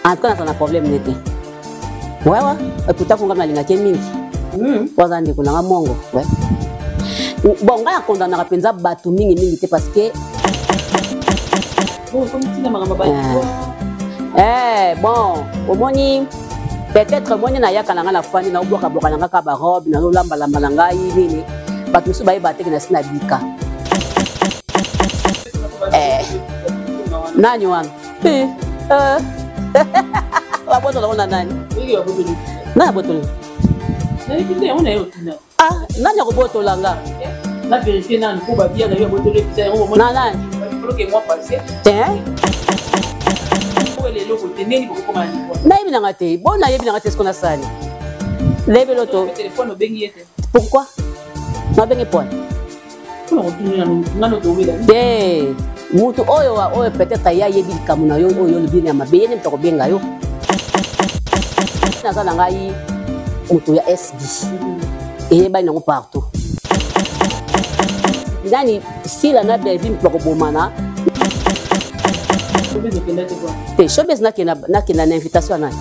En tout cas, naza na problème ne te. Wewe, ekuta kunga nalingaki ye mingi. Oyo aza ndeko na nga mongo. Ouais. Bon, ngai nakondanaka mpenza bato mingi mingi te parce que eh, bon, omoni peut-être omoni nayaka na ngai na fani naobwakabwaka na ngai kaka barobe nazolambalamba na ngai nini bato mosusu bayeba teke na si nabika eh, nani wana eh, eh. Babotola ngo na nani? Nani abotoli? Ah, nani akobotola nga? Na vérifier nani po babia na yo abotoli ebisa yango na nani? Te. Nayebi nanga te. Bon, nayebi nanga te ce qu'on a sali. Nayebi loto. Pourquoi? Nabenge pona. Te. Mutu oyo oyo peut-être ye ayebi likambo na yo oyo olobi ya mabe ye nde moto akobenga yo. Naza na ngai moto ya SB. Eyebani nango partout. Nani Sila na Bellevue moto bakobomana. Te showbiz nakenda nakenda na invitation ya nani?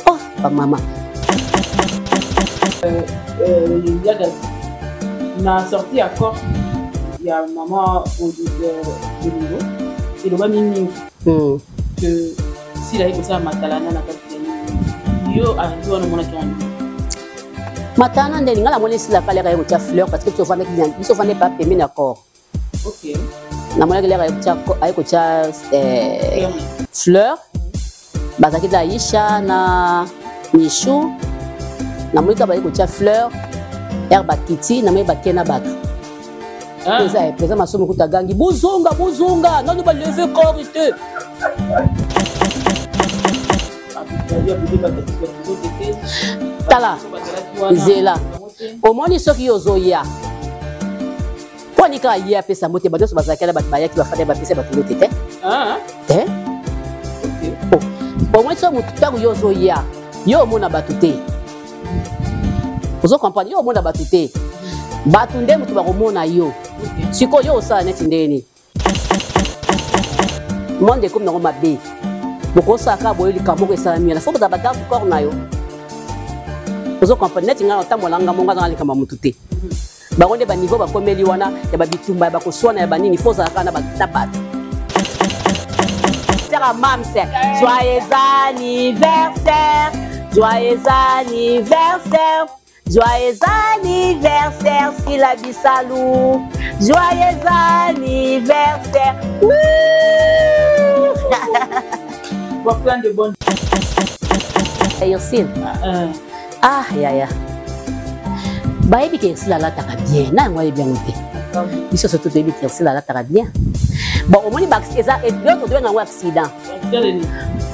Oh, bamama. Yaga na sortie ya corps ya mama Bolingo elobami mingi que Sila ye kosala matalana na kati ya nini yo arrive wana omonaki yango? Matana ndeni ngai namoni Sila kaleka ye kotia fleur parce que biso ofandaki pa pembeni ya corps. Namonaki lere aye kotia fleur, bazalaki na Aisha na Mishu. Namoni kaka baye kotia fleur ere bakiti, namoni bake na bato eza président Masumu kuta gangi bozonga bozonga nanu baleve corps te. Tala nzela omoni soki yo ozoya mpo ani kaka ye apesa mbote, bato nyonso bazalaki na bato bayaki bafanda bapesa bato mbote te te. Omoni soki motu ntango yo ozoya yo omona bato te, ozo comprendre, yo omona bato te, bato nde motu bakomona yo. Sikoyo yo osala neti ndeni monde ekomi nango mabe, bokosala kaka boye likambo moko esalami wana fo kozala bagarde corps na yo, ozo comprendre. Neti ngai otambola nga mongo azanga likambo ya motu te, bango nde baniveau bakomeli wana ya babitumba ya bakoswana ya banini, fo ozala kaka na bato. Mams, joyeux anniversaire, joyeux anniversaire, joyeux anniversaire, Sila Bisalou, joyeux anniversaire. Pour plein de bonnes. Ursule. Ah, yaya. Bayebi ke Ursule alataka bien, na yango ayebi yango te. Biso surtout toyebi ke Ursule alataka bien. Bon, omoni eza biloko tobenga yango accident.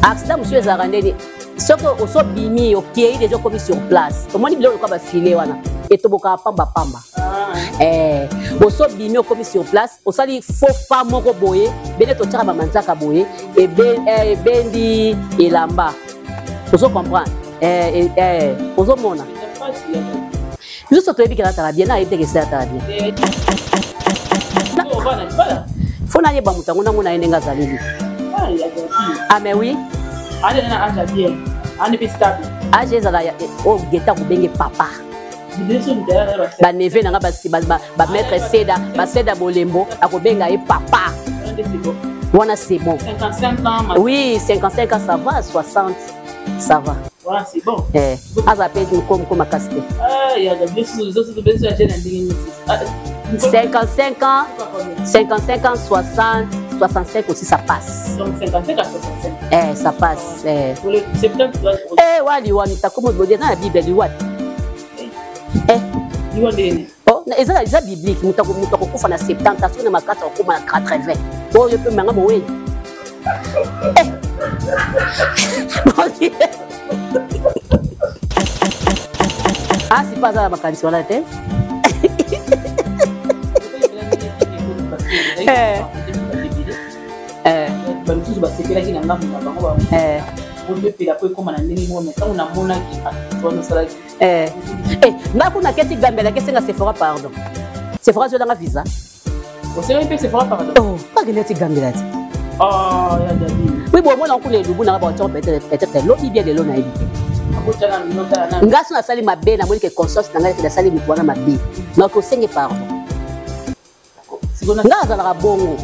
Accident mosusu ezalaka ndeni soki osobimi okei deja okomi sur place, omoni biloko lokola bafile wana etobokaka pamba pamba. Osobimi okomi sur place, osali faux pas moko boye bene totiaka bamanzaka boye ebendi elamba, ozo comprendre, ozomona biso toyebi ke alataka bien, na ayebi te ke esi alataka bien. Fo nayeba moto yango namona ye ndenge azaleli. Ah mais oui, age ezala oyo geta kobenge papa, baneve na nga bamaître Seda, baseda Bolembo akobenga ye papa wana, c'est bon. Oui, 55 ans ça va, 60 ça va. Voilà, c'est bon. Eh, aza pe moko makasi te. 55 ans, 55 ans, 60, 65 aussi ça passe. Donc 55 à 65. Eh, ça passe. Eh. Pour le 70, Eh, wali wani takomo eza na Bible liwa. Eh. Liwa ndeni. Oh, eza eza biblique, moto akokufa na 70 soki na makasi akokoma na 80. Oyo mpe manga moweni. Eh. Ah, si pas aza na makanisi wana te. Bamisusu basepelaki na ngambo na bango epela po ekóma na ndenge moko, mais ntango namonaki wana osalaki Nga kuna keti gambela kesenga Sephora pardon. Sephora azwelanga visa. Osengaki mpe Sephora pardon? Oh, bakende ti gambela ti. Oh, ya Gabi. Oui, bon, mona kuna elubu na ba otyo peut-être lobi bien lelo nayebi te. Nga so nasali mabe namoni ke conscience na ngai ke nasali moto wana mabe, nakoki osenge pardon. Nga azalaka bongo.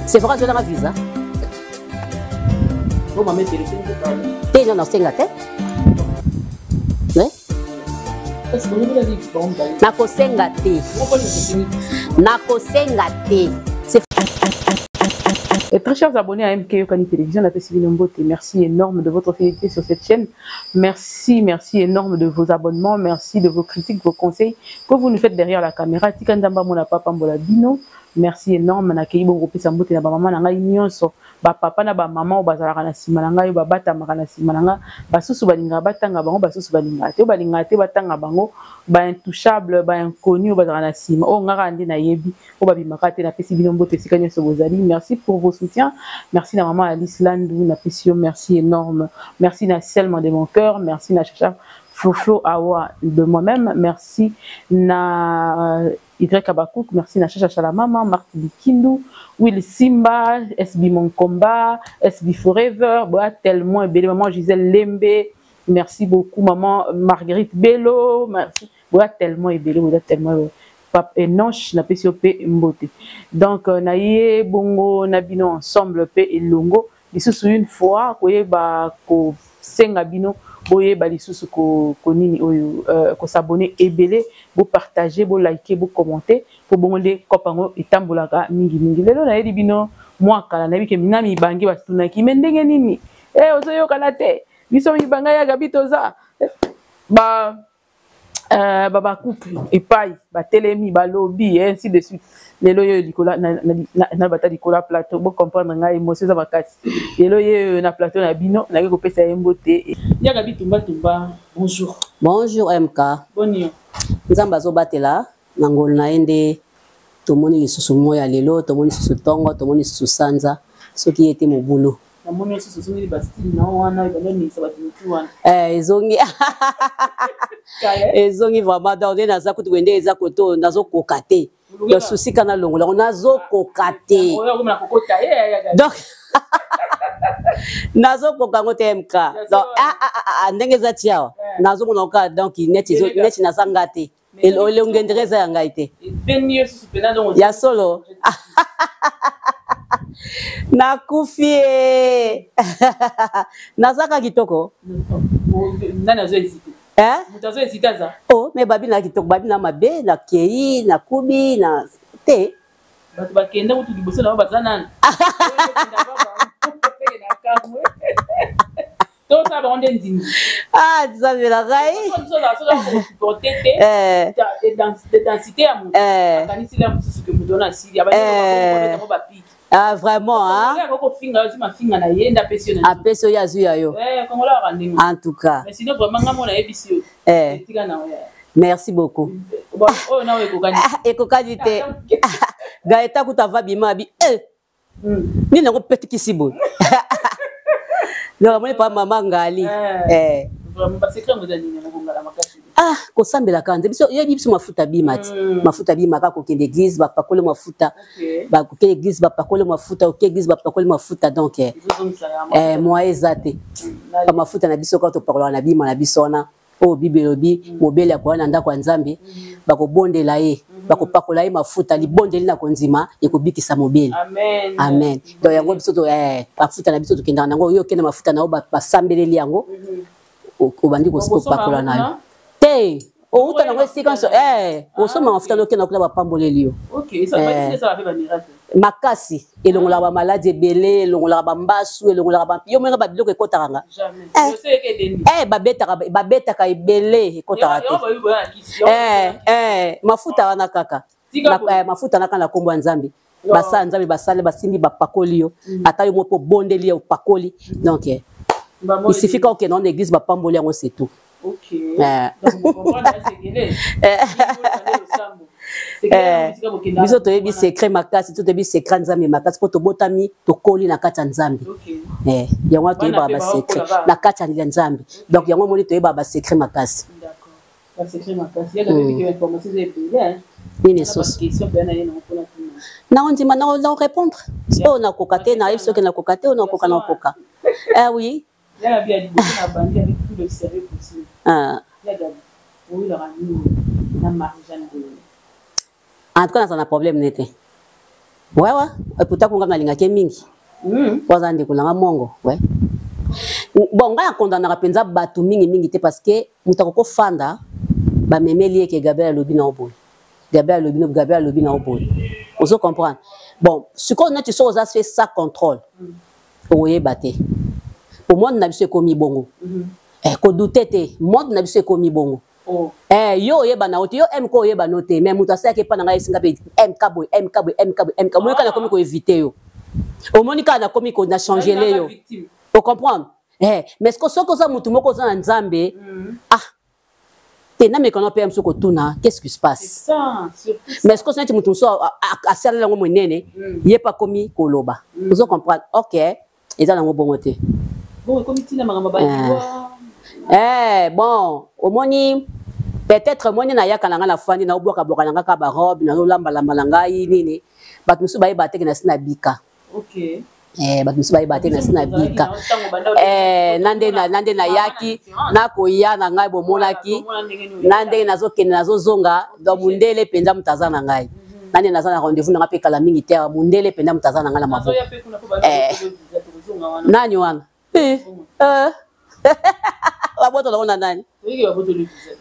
C'est vrai, azwelanga visa te, non, nasenga te, nakosenga te, nakosenga te. Et très chers abonnés à MK Yokani Télévision, la Mbote, merci énorme de votre fidélité sur cette chaîne. Merci, merci énorme de vos abonnements, merci de vos critiques, vos conseils que vous nous faites derrière la caméra. Tika Nzambe amona papa mbola bino. Merci énorme na kei bongo kopesa mbote na bamama na ngai nyonso, bapapa na bamama oyo bazalaka na nsima na ngai, oyo babatamaka na nsima na ngai. Basusu balingaka batanga bango, basusu balingaka te. Oyo balingaka te batanga bango, baintouchable, bainconnu oyo bazalaka na nsima, oyo nga kaka nde nayebi, oyo babimaka te. Napesi bino mbote esika nyonso bozali. Merci pour vos soutiens. Merci na mama Alice Landu, napesi yo merci énorme. Merci na Selma de mon cœur, merci na Chacha Floflo Awa de moi-même, merci na Y Abakouk, merci na Chacha Chalamama, Marc Bikindu, Will Simba, SB Monkomba, SB Forever, boa tellement ebele, maman Gisèle Lembe, merci beaucoup maman Marguerite Bello, merci, boa tellement ebele, boa tellement Pape Enoch, napesi yo pe mbote. Donc na ye bongo na bino ensemble pe elongo lisusu une fois koyeba kosenga bino boyeba lisusu konini oyo kos'abonner ebele, bopartager, bolike, bocommenter, mpo bongo nde kope yango etambolaka mingimingi. Lelo nayebi bino mwa kala, nayebi ke na mibange batunaki me ndenge nini e ozoyokana te. Biso mibanga ya Gabi toza ba bacouple epai batelemi balobi, ainsi de suite. Lelo oyo likolo na bata likolo ya plateau, bocomprendre ngai, émotion eza makasi. Lelo ye na plateau na bino, naki kopesa ye mbote. Ya Gabi Tumbatumba, bonjour. Bonjour MK. Boni? Nzambe azobatela na ngolu na ye nde tomoni lisusu moi ya lelo, tomoni lisusu ntongo, tomoni lisusu sanza. Soki ye te, mobulu. Namoni lisusu ozongeli bastyle na wana ebanda oningisa bato motu wana. Ezongi, ezongi vraiment. Donc nde naza kutu boye, nde eza koto nazokoka te. Donc susi kana longola yango, nazokoka te. Donc nazokoka yango te, MK. Donc ndenge eza ti awa, nazomona kaka donc neti naza nga te, elongi ndenge eza ya ngai te ya solo. Nakufi ye, nazaka kitoko. Nani azohésite? Eh? Moto azohésite aza. Oh, mais babi na kitoko, babi na mabe, nakei nakubi na te. Bato bakenda kutu liboso na bango baza nani? Tosala bango nde ndimi. Ah, nzambe na ngai. Supporte te densité ya moto, akanisi la mosusu ke moto wana asili abango bapiki. Ah, vraiment, hein? Kofinga yo, mafinga na ye nde apesi yo. Apesi oyo, azwi ya yo. Kongola waka ndenge. En tout cas. Mais sinon vraiment nga mona yebisi yo. Etika na yo. Merci beaucoup. Oyo nayo ekokani. Ekokani te. Gaeta kuta ava bima abi eh. Nini yango petikisi boye? Donc amoni pa mama ngali. Eh. Ah, kosambelaka nze biso yebi biso mafuta bima ti mafuta bima kaka kokende église bapakoli mafuta, bakokende église bapakoli mafuta, oke église bapakoli mafuta. Donc moyen eza te, bamafuta na biso kaka topakolaka na bima na biso wana oyo Bible elobi: mobeli akoya na ndako ya Nzambe, bakobondela ye, bakopakola ye mafuta, libondeli na kondima ekobikisa mobeli. Amen. Donc yango biso mafuta na biso tokendaka nango. Oyo okende mafuta na yo, basambeleli yango, obandi kopakola na yo te, outa nango esika nyonso. Osomba mafuta na okenda kuna, bapamboleli yo makasi, elongolaka bamaladi ebele, elongolaka bambasu, elongolaka yo menga babiloko ekotaka nga. Babetaka, babetaka ebele, ekotaka te. Mafuta wana kaka, mafuta wana kaka na nkombo ya Nzambe, basala Nzambe basale, basimbi, bapakoli yo, ata yo moko obondeli ye, opakoli. Donc il suffit ka okende na église, bapamboli yango, c'est tout. Ok. Donc, comprendre sekele. Biso toyebi secret makasi, to toyebi secret Nzambe makasi, mpo tobotami, tokoli na kati ya Nzambe. Yango wana toyebaka basecret na kati ya Nzambe. Donc yango omoni toyebaka basecret makasi. D'accord. Basecret makasi. Yaka ke information eza ebele. Nini lisusu? Nakondima, nakorépondre oyo nakoka te, nayebi soki nakoka te, oyo nakoka, nakoka. Eh oui. Ah. En tout cas, naza na problème ne te. Wewe eputa kunga nalingaki ye mingi po aza ndeko nanga mongo. We bon, ngai nakondanaka mpenza bato mingimingi te, parce que moto akokofanda, bamemeli ye ke Gabriel alobi na yo boye, Gabriel alobi no, Gabriel alobi na yo boye, ozo comprendre? Bon, sikoyo neti soki oza fait sans contrôle, okoyeba te po monde na biso ekomi bongo. Eh, kodouter te, monde na biso ekomi bongo. Oh. Eh, yo oyeba na yo te, yo MK oyeba no te, mais moto asalaki epa na ngai, esinga mpe MK boye, MK boye, MK boye, MK. Omoni kaka nakomi koéviter yo, omoni kaka nakomi na changele yo, ocomprendre? Eh, mais ce soki oza motu moko oza na Nzambe, ah te, namekana mpe ya mosu kotuna qu'est-ce qui se passe. Mais ce que neti motu mosusu asaleli yango monene, ye mpe akomi koloba, ozo comprendre? Ok, eza nango bongo te. Bon, ekomi ntina makambo baliwa. Eh, bon, omoni, peut-être omoni, nayaka na ngai, nafandi, naobwakabwaka na ngai kaka barobe, nazolambalamba na ngai nini, bato mosusu bayeba teke na si na bika. Eh, bato mosusu bayeba te na si na bika. Eh, na nde nayaki, nakoya na ngai, bomonaki na ndenge nazokende, nazozonga. Donc mundele mpenza moto aza na ngai, na nde naza na rendez-vous na ngai mpe kala mingi te. Mundele mpenza moto aza na ngai na maboko. Eh, nani wana? Eh, eh. Babotola ngo na nani?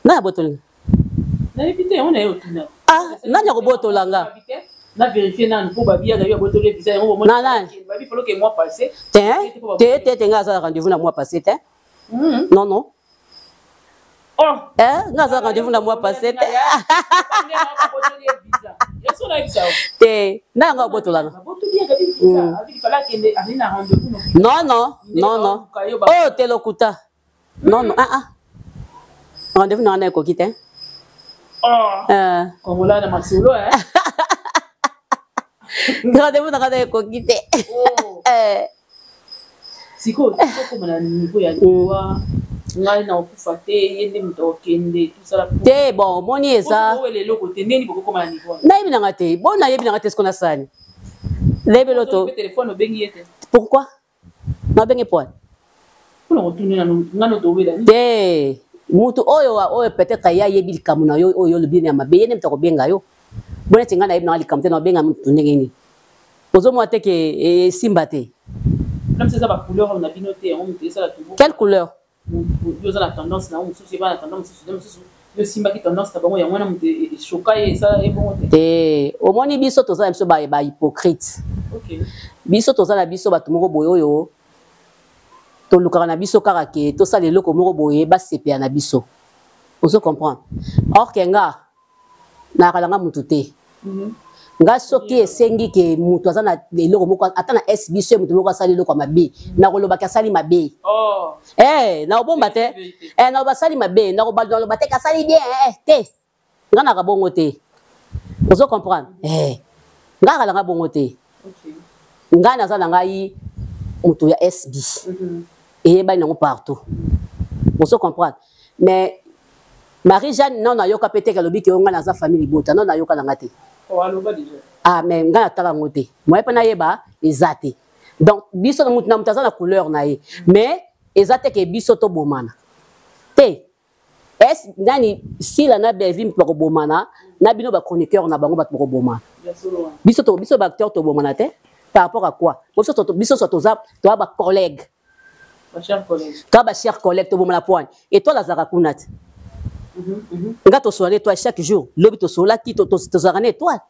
Nani abotolinga? Ah, nani akobotola nga? Na vérifier nanu mpo babi azali babotoli visa yango. Na nani? Babi foloke mois passé. Te te te te, nga aza na rendez-vous na mois passé te. Non, non. Oh. Eh, nga aza rendez-vous na mois passé te. Te, na yango abotolanga? Non, non, non, non. Oyo te, lokuta. Non, non, ah ah, rendez-vous na wana ekoki te. Kongola na masolo. Rendez-vous na wana ekoki te. Sikoyo tokoma na niveau ya liwa, ngai na okufa te, ye nde moto akokende tosala. Te, bon, omoni eza owela eloko te, ndeni bokokoma na niveau? Nayebi nanga te. Bon, nayebi nanga te. Siko nasani nayebi loto telefone obengi ye te? Pourquoi nabenge poine? Mpona kotuna ngano towela. Te, mutu oyo oyo peut-être ye ayebi likambo na yo oyo olobi ya mabe, ye nde moto akobenga yo. Bo neti ngai nayebi nanga likambo te, nakobenga mutu ndenge nini? Ozomona te ke esimba te. Eza bacouleur na bino te, yango moto esala. Quelle couleur? Yo oza na tendance na yo mosusu, eba na tendance mosusu, mosusu yo osimbaki tendance na bango, yango wana moto eshoka ye, esala ye bongo te. Te, omoni, biso toza na biso bahypocrite. Biso toza na biso bato moko boye oyo tolukaka na biso kaka ke tosala eloko moko boye, basepela na biso, ozo comprendre? Or ke nga nakalanga mutu te. Nga soki esengi ke moto aza na eloko moko, ata na s biso ye moto moko asali eloko ya mabe, nakolobaki asali mabe. Eh, nakobomba te. Eh, nakoloba asali mabe, nakoloba te kasali bien. Eh, te, nga naka bongo te, ozo comprendre? Eh, nga kalanga bongo te. Ngai naza na ngai moto ya SB, eyebani nango partout, ozo comprendre? Mais Marie Jeanne, non, nayoka mpe te alobi ke yo ngai naza famille libota. Non, nayoka nanga te. Ah, mais ngai natala yango te, moye mpe nayeba eza te. Donc biso na motu na moto aza na couleur na ye, mais eza te ke biso tobomana te. Es nani, Sila na Belvi moto bakobomana na bino, bachroniqueur na bango bato bakobomana. Biso to, biso baacteur tobomana te. Par rapport à quoi? Biso so toza, toza bacollègue, toza bachers collègue, tobomana poani. Étoile azalaka kuna te, nga tosola na étoile chaque jour. Lobi tosolaki, tozalaka na étoile.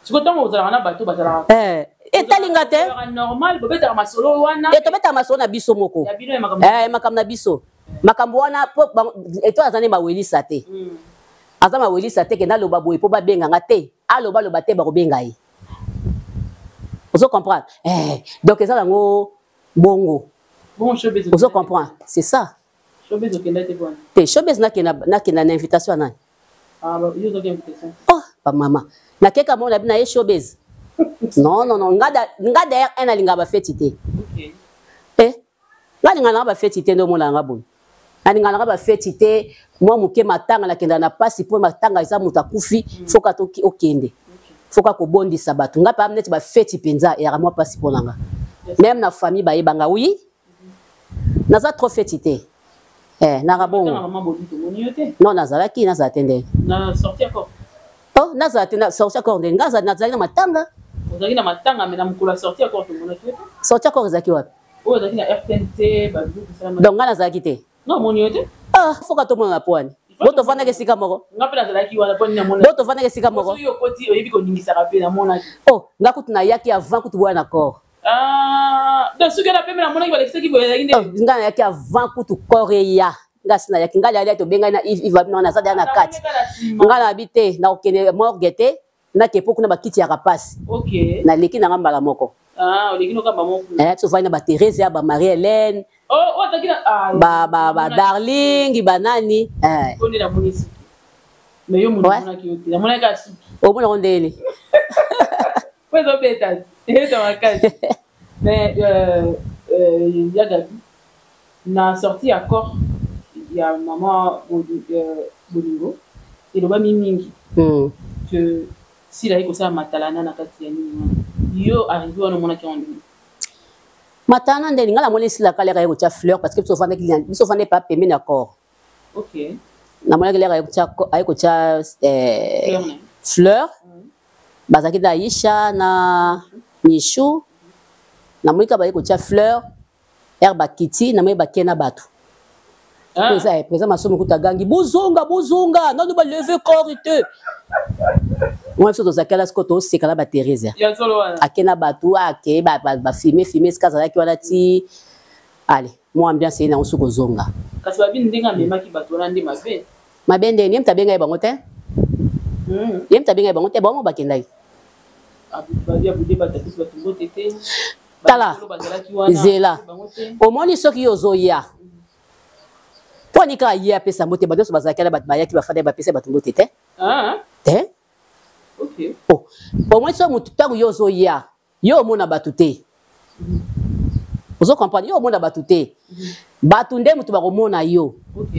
Sikoyo ntango ozalaka na bato bazalaka Etalinga te. Normal, bobetaka masolo wana. Te, tobetaka masolo na biso moko, makambo na biso, makambo wana po étoile aza nde mawelisa te. Aza mawelisa te ke naloba boye mpo babenganga te. Aloba aloba te, bakobenga ye, ozo comprendre? Eh, donc eza nango bongo, ozo comprendre? C'est ça. Te, showbiz nakenda na invitation ya nani? Oh, bamama, nakeka mona na bino ye showbiz. Non, non, non, nga d'ailleurs un alingaka bafeti te. Eh, nga alingaka nanga bafeti te, nde omona yanga boye. Nalinganaka bafeti te, mwa moke matanga nakendaka na pasi, mpo matanga eza moto akufi, foka okende, foka kobondisa bato. Nga mpe neti bafeti mpenza eyaka mwa pasi mpo na nga. Même na famille bayebanga, oui, naza trop feti te. Eh, naka bongo. Non, nazalaki, nazala te ndenge. Oh, nazala te na sortie accord ndenge nga nazalaki na matanga. Ozalaki na matanga, mais na mokolo ya sortie accord tomonaki yo te. Sortie accord ezalaki wapi? Oyo ezalaki na RTNT, babiloko esalama. Donc nga nazalaki te. Non, omoni yo te. Ah, foka tomona na poani. Bo tovandaki esika moko. Nga mpe nazalaki wana mpo nini namona. Bo tovandaki esika moko. Soki okoti oyebi koningisaka mpe namonaki. Oh, nga kutu nayaki avant kutu boya na corps. Ah, donc soki na pembe namonaki balekisaki boye ezalaki nde. Oh, nga nayaki avant kutu corps eya. Nga si nayaki, nga lialia tobengani na Yves, Yves abino naza deya na kati. Nga nabi te, nakokende morgue te, nake po kuna bakiti yaka pasi. Okay. Naleki nanga mbala moko. Ah, oleki noka mbala moko. Eh, tofandi na ba Theresia, ba Marie Hélène. Oh, oh, ataki na ah, ba Darling, ba nani. Eh. Konde na monisi. Mais yo moto omonaki yo te. Namonaki kaka suki. Omona ngo ndeni. Po ezobeta te. Ebeta makasi. Mais ya Gabi, na sortie ya corps ya maman Bolingo, elobami mingi que Sila aye kosala matalana na kati ya nini wana. Yo arrivé wana omonaki yango ndenge? Matalana ndeni nga namoni Sila kala aye kotia fleur parce que biso ofandaki biso ofandaki pa pembeni ya corps. Okay. Namonaki lere aye kotia fleur. Bazalaki na Aisha na Michou. Namoni kaka baye kotia fleur, ere bakiti, namoni bakie na bato. Ah. Président Masumu kuta agangi bozonga bozonga nanu baleve corps te. Wana biso tozalaki ala sikoyo toseka na ba Theresia. Ya solo wana. Ake na bato ake ba filme filme esika azalaki wana ti ale mwa ambiance ye nango soki kozonga. Kasi babi ndenge amemaki bato wana nde mabe. Mabe nde ye moto abengaki bango te. Ye moto abengaki bango te, bango bakendaki. Tala, zela. Omoni soki yo ozoya. Mpo ani kaka ye apesa mbote, bato nyonso bazalaki wana, bato bayaki bafandaki bapesa bato mbote te. Te? Oh, omoni soki moto ntango yo ozoya, yo omona bato te. Ozo comprendre, yo omona bato te. Bato nde moto bakomona yo.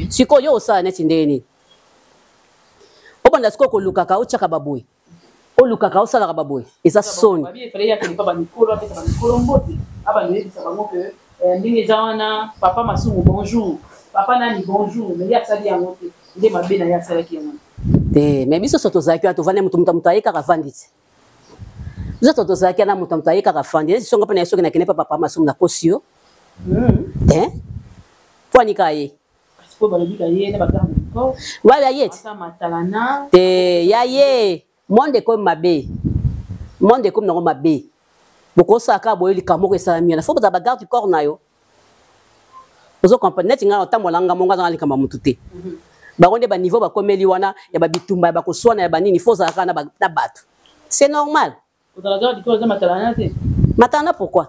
Sikoyo yo osala neti ndenge nini? Obanda sikoyo kolukaka otiaka baboye. Olukaka osalaka baboye. Eza soni. Babi efale ya kende pa ba mikolo, apesa ba mikolo mbote. Aba noyebisa bango que ndenge eza wana papa Masumu bonjour. Papa nani bonjour, mais ye asali yango te. Nde mabe na ye asalaki yango. Te, mais biso so tozalaki wana tovandi moto moto moto aye kaka avandi te. Biso so tozalaki wana moto moto aye kaka afandi. Neti songo mpe na ye soki nakende pa papa Masumu nakosi yo. Te? Mpo anika ye. Kasi po balobi ka ye na ba garde du corps. Wala ye. Asa matalana. Te ya ye. Monde ekomi mabe. Monde ekomi nango mabe. Bokosala kaka boye likambo moko esalami wana. Faut kozala ba garde du corps na yo. Ozo comprendre neti nga otambola nga mongo azanga likambo ya mutu te. Bango nde ba niveau bakomeli wana ya ba bitumba ya bakoswana ya banini, faut ozala kaka na bato. C'est normal. Kozala garde du corps eza matalana te. Matalana pourquoi?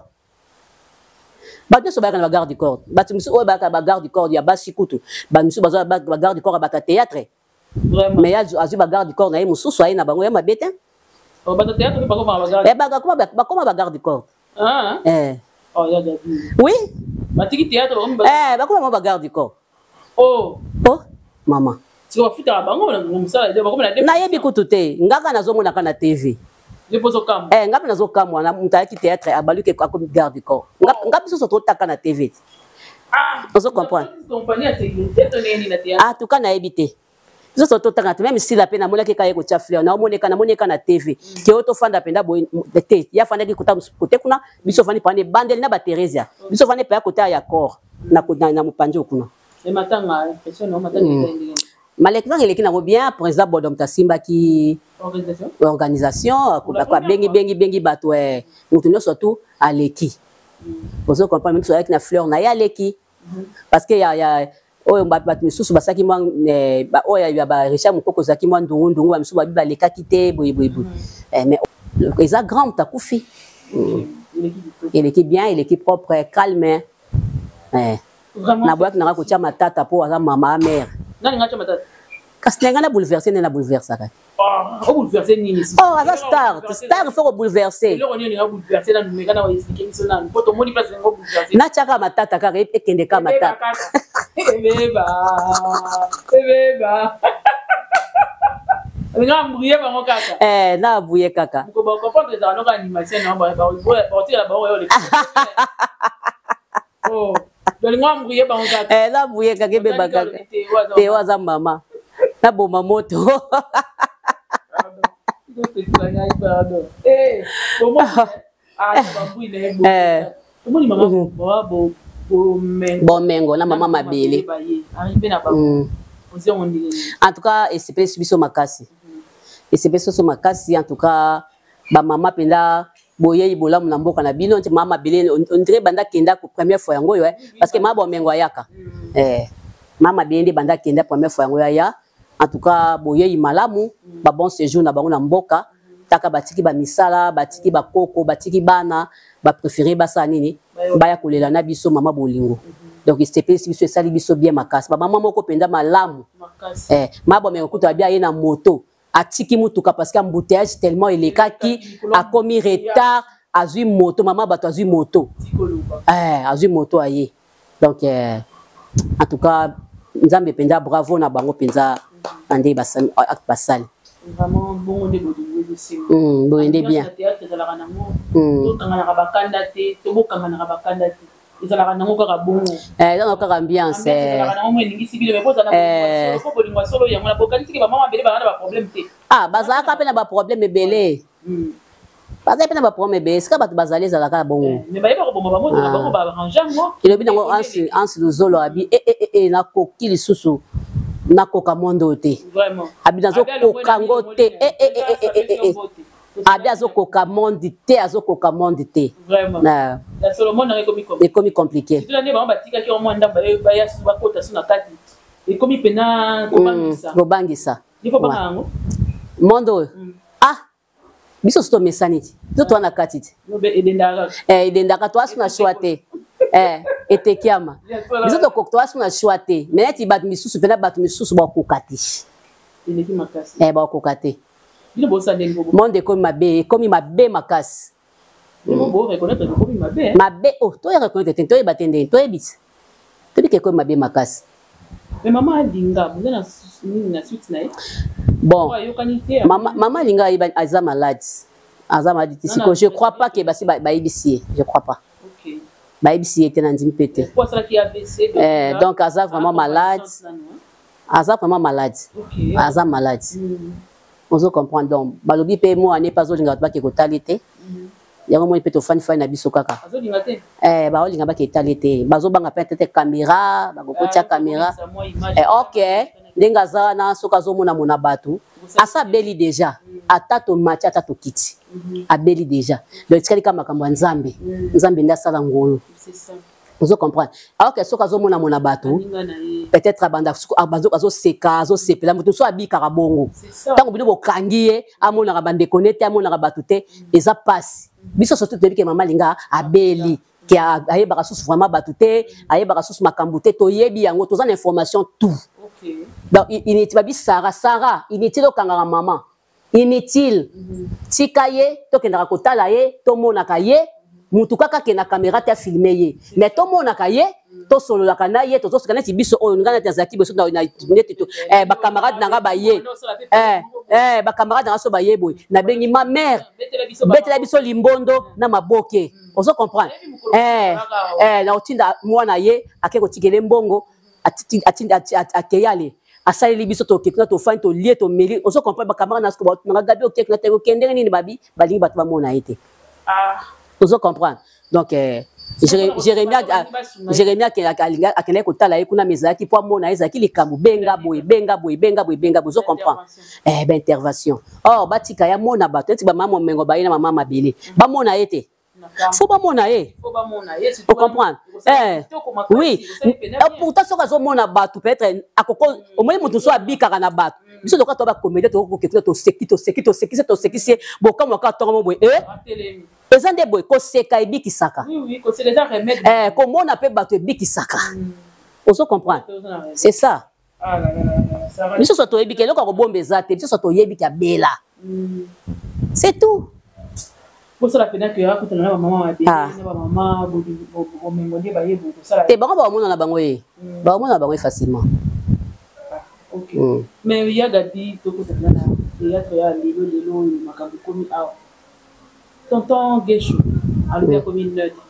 Bato nyonso bayaka na ba garde du corps. Bato misusu oyo bayaka ba garde du corps ya basi kutu, ba misusu bazwa ba garde du corps ya bato ya théâtre. Vraiment. Mais azwi ba garde du corps na ye mosusu aye na bango ya mabe te. Oh, bato théâtre mpe bakoma ba garde. Eh, bakoma ba garde du corps. Ah. Eh. Oh, ya Gabi. Oui. Batiki théâtre bakomi ba. Eh, bakoma ba garde du corps. Oh. Oh, mama. Siko bafutaka bango na mosala bakoma na Nayebi kutu te, ngaka nazomonaka na TV. Yo pozo kamwa. Eh, ngapi nazokamwa na moto ayaki théâtre abaluki akomi garde du corps. Nga biso so totaka na TV. Ah, ozo comprendre. Compagnie ya sécurité to nini na théâtre. En tout cas nayebi te. Biso so totaka te même sila pe namonaki kaka ye kotia fleur na omoneka namoneka na TV. Ke oyo tofanda mpenza boye te. Ya fandaki kota kote kuna biso fandi pande bandeli na ba Theresia. Biso fandi pa kota ya corps na mopanzi kuna. Mais matanga impression na matanga ndenge. Malekanga eleki nango bien, président Bodom tasimbaki organisation. Organisation, abengi bengi bengi bato moto nyonso tu aleki. Ozo comprendre même soki na fleur na ye aleki. Parce que ya oyo bato misusu basalaki mwa oyo ya ba Richard Mukoko ezalaki mwa ndungu ndungu, ba misusu babi balekaki te boye boye boye. Mais eza grand moto akufi. Eleki bien, eleki propre, calme. Naboyaki nanga kotia matata po aza mama mère. Nani nga tia matata? Kasi na ngai na bouleverser nde na bouleversaka. Oh, o bouleverser nini? Oh, aza star. Star faut ko bouleverser. Eloko nini nga bouleverser na numeka na expliquer biso nanu. Po tomoni place ngo bouleverser. Natiaka matata kaka ekende ka matata. Ebeba ebeba, olinga embrouiller bango kaka. Eh, na embrouiller kaka. Comprendre ezala noka animation na baotikala bango oyo. Oh, olinga embrouiller bango kaka. Eh, na embrouiller kaka, ebeba kaka te. Oyo aza mama, naboma moto. Pardon, omoni mama Bomengo na mama Mabele. En tout cas esepelisi biso makasi, esepelisi biso makasi. En tout cas bamama mpenza, boyei bolamu na mboka na bino. Nti mama Mabele, on dirait banda kenda ko première fois yango oyo, parce que mama Bomengo ayaka, mama Mabele nde banda kenda première fois yango aya. En tout cas boyei malamu, ba bon séjour na bango na mboka. Taka batiki bamisala, batiki bakoko, batiki bana, bapréféré basala nini, baya kolela na biso mama bolingo. Donc esepelisi biso, esali biso bien makasi. Bamama moko mpenza malamu. Ma Bomengo kutu abi aye na moto, atiki mutuka parce que embouteillage tellement elekaki, akomi retard, azwi moto. Mama bato azwi moto, azwi moto aye. Donc en tout cas Nzambe mpenza, bravo na bango mpenza na nde basali. Vraiment bongo nde bolingo ezosenga. Boye nde bien. Théâtre ezalaka nango tokanganaka bakanda te, tobokanganaka bakanda te, ezalaka nango kaka bongo. Eza nango kaka ambiance. Ezalaka nango mo elingisi bino, mais bozala po bolingo ya solo yango na bokanisi ke bamama ebele baza na baproblème te. Ah, bazalaka mpe na baproblème ebele, bazali mpe na baproblème ebele. Esika bato bazali ezalaka bongo. Mais bayeba koboma bango na bango, baarrange yango. Elobi nango Anse Luzolo, abi e nakoki lisusu nakoka mondo oyo te. Abi nazokoka ngo te, abi azokoka monde te, azokoka monde te. Ekomi compliqué. Ekomi mpena kobangisa. Kobangisa monde oyo. Ah, biso so tomesani ti to toa na kati ti edendaka, toa su na choix te, etekiama. Biso toa su na choix te, mais neti bato misusu mpena, bato misusu bakoka te, bakoka te. Monde ekomi mabe, ekomi mabe makasi. Mabe o toya reconnaître te, toyeba te ndenge toyebi ti toyebi ke ekomi mabe makasi. Mais mama Alinga, boza na nini na suite na ye? Bon, mama, mama Alinga aza malade, aza malade ti siko. Je crois pas ke basi bayebisi ye, je crois pas. Bayebisi ye te, na ndimi mpe te. Donc aza vraiment malade, aza vraiment malade, aza malade. Ozo comprendre? Donc balobi mpe mwana mpe azolinga bato bake kotali te. Yango moni mpe tofandi fandi na biso kaka. Baolinga bake etali te, bazobanga mpe tete caméra, bakokotia caméra. Ok, ndenge aza wana, soki azomona mona bato, asa abeli déjà. Ata tomati, ata tokiti, abeli déjà. Donc etikali kaka makambo ya Nzambe. Nzambe nde asala ngolu. Ozo comprendre? Alors que soki azomona mona bato, peut-être abanda azoseka, azosepela. Moto so abikaka bongo. Ntango bino bokangi ye, amonaka bandeko ne te, amonaka bato te, eza pasi. Biso surtout toyebi ke mama Alinga abeli, ke ayebaka susu vraiment bato te, ayebaka susu makambo te. Toyebi yango, toza na information tout. Donc inutile, babi Sara, Sara, inutile okangaka mama, inutile. Tika ye, tokendaka kotala ye, tomonaka ye. Mutu kaka akende na caméra te, afilme ye, mais tomonaka ye, tosololaka na ye, tozoseka neti biso oyo. Ngai neti nazalaki boso neti bacamarade na nga baye, bacamarade na nga so baye boye, nabengi ma mère, betela biso limbondo na maboke. Ozo comprendre? Na otinda mwana ye ake kotikele mbongo, akei ale asaleli biso, toke kuna, tofandi, tolie, tomeli. Ozo comprendre? Bacamarade na siko nanga Gabi, oke kuna te, okende ndenge nini? Babi balingi bato bamona ye te. Ozo comprendre? Donc Jérémie akendaki kotala ye kuna, mais ezalaki mpo amona ye, ezalaki likambo benga boye, benga boye, benga boye, benga boye. Ozo comprendre? Baintervention. Or batika ye amona bato neti bamama Momengo baye na mama Mabele, bamona ye te, faut bamona ye. Ocomprendre? Oui, pourtant soki azomona bato, peut-être akoko. Omoni, moto so abikaka na bato. Biso loka to bacomédie, tokokoke kuna, toseki, toseki, tosekisi, tosekisi ye, bokamwa kaka ntongo mo boye. Eza nde boye, koseka ebikisaka, komona mpe bato ebikisaka. Ozo comprendre? C'est ça. Biso so toyebi ke eloko ya kobomba eza te. Biso so toyebi ke abela, c'est tout. Kosala mpena ke akutana na bamama mabe, na bamama bomengo nde baye kosala te. Bango baomona na bango ye, baomona na bango ye facilement. Ok, mais ya Gabi, tokota mpena na théâtre ya lelo. Lelo oyo makambo ekomi awa, tonton Gesho alobi akomi neutre,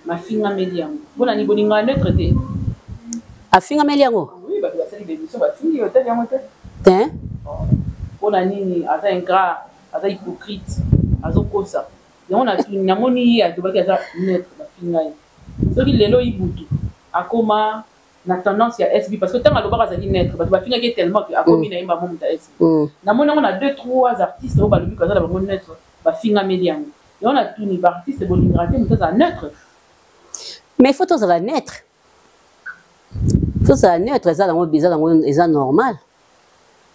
mafingameli yango. Mpona nini bolingaka neutre te? Afingameli yango? Oui, bato basali bémission, bafingi, otali yango te? Te. Mpona nini? Aza ingrat, aza hypocrite, azokosa yango. Namoni ye alobaki aza neutre, bafinga ye. Soki lelo Ibutu akoma na tendance ya SB, parce que ntango alobaka azalaki neutre, bato bafingaki ye tellement que akomi na ye mbamo moto ya SB. Namoni yango na deux trois artistes oyo balobi kaza na bango neutre, bafingameli yango. Yango natuni baartiste, bolingaka te moto azala neutre? Mais faut tozala neutre, tozala neutre. Eza nango, eza nango, eza normal,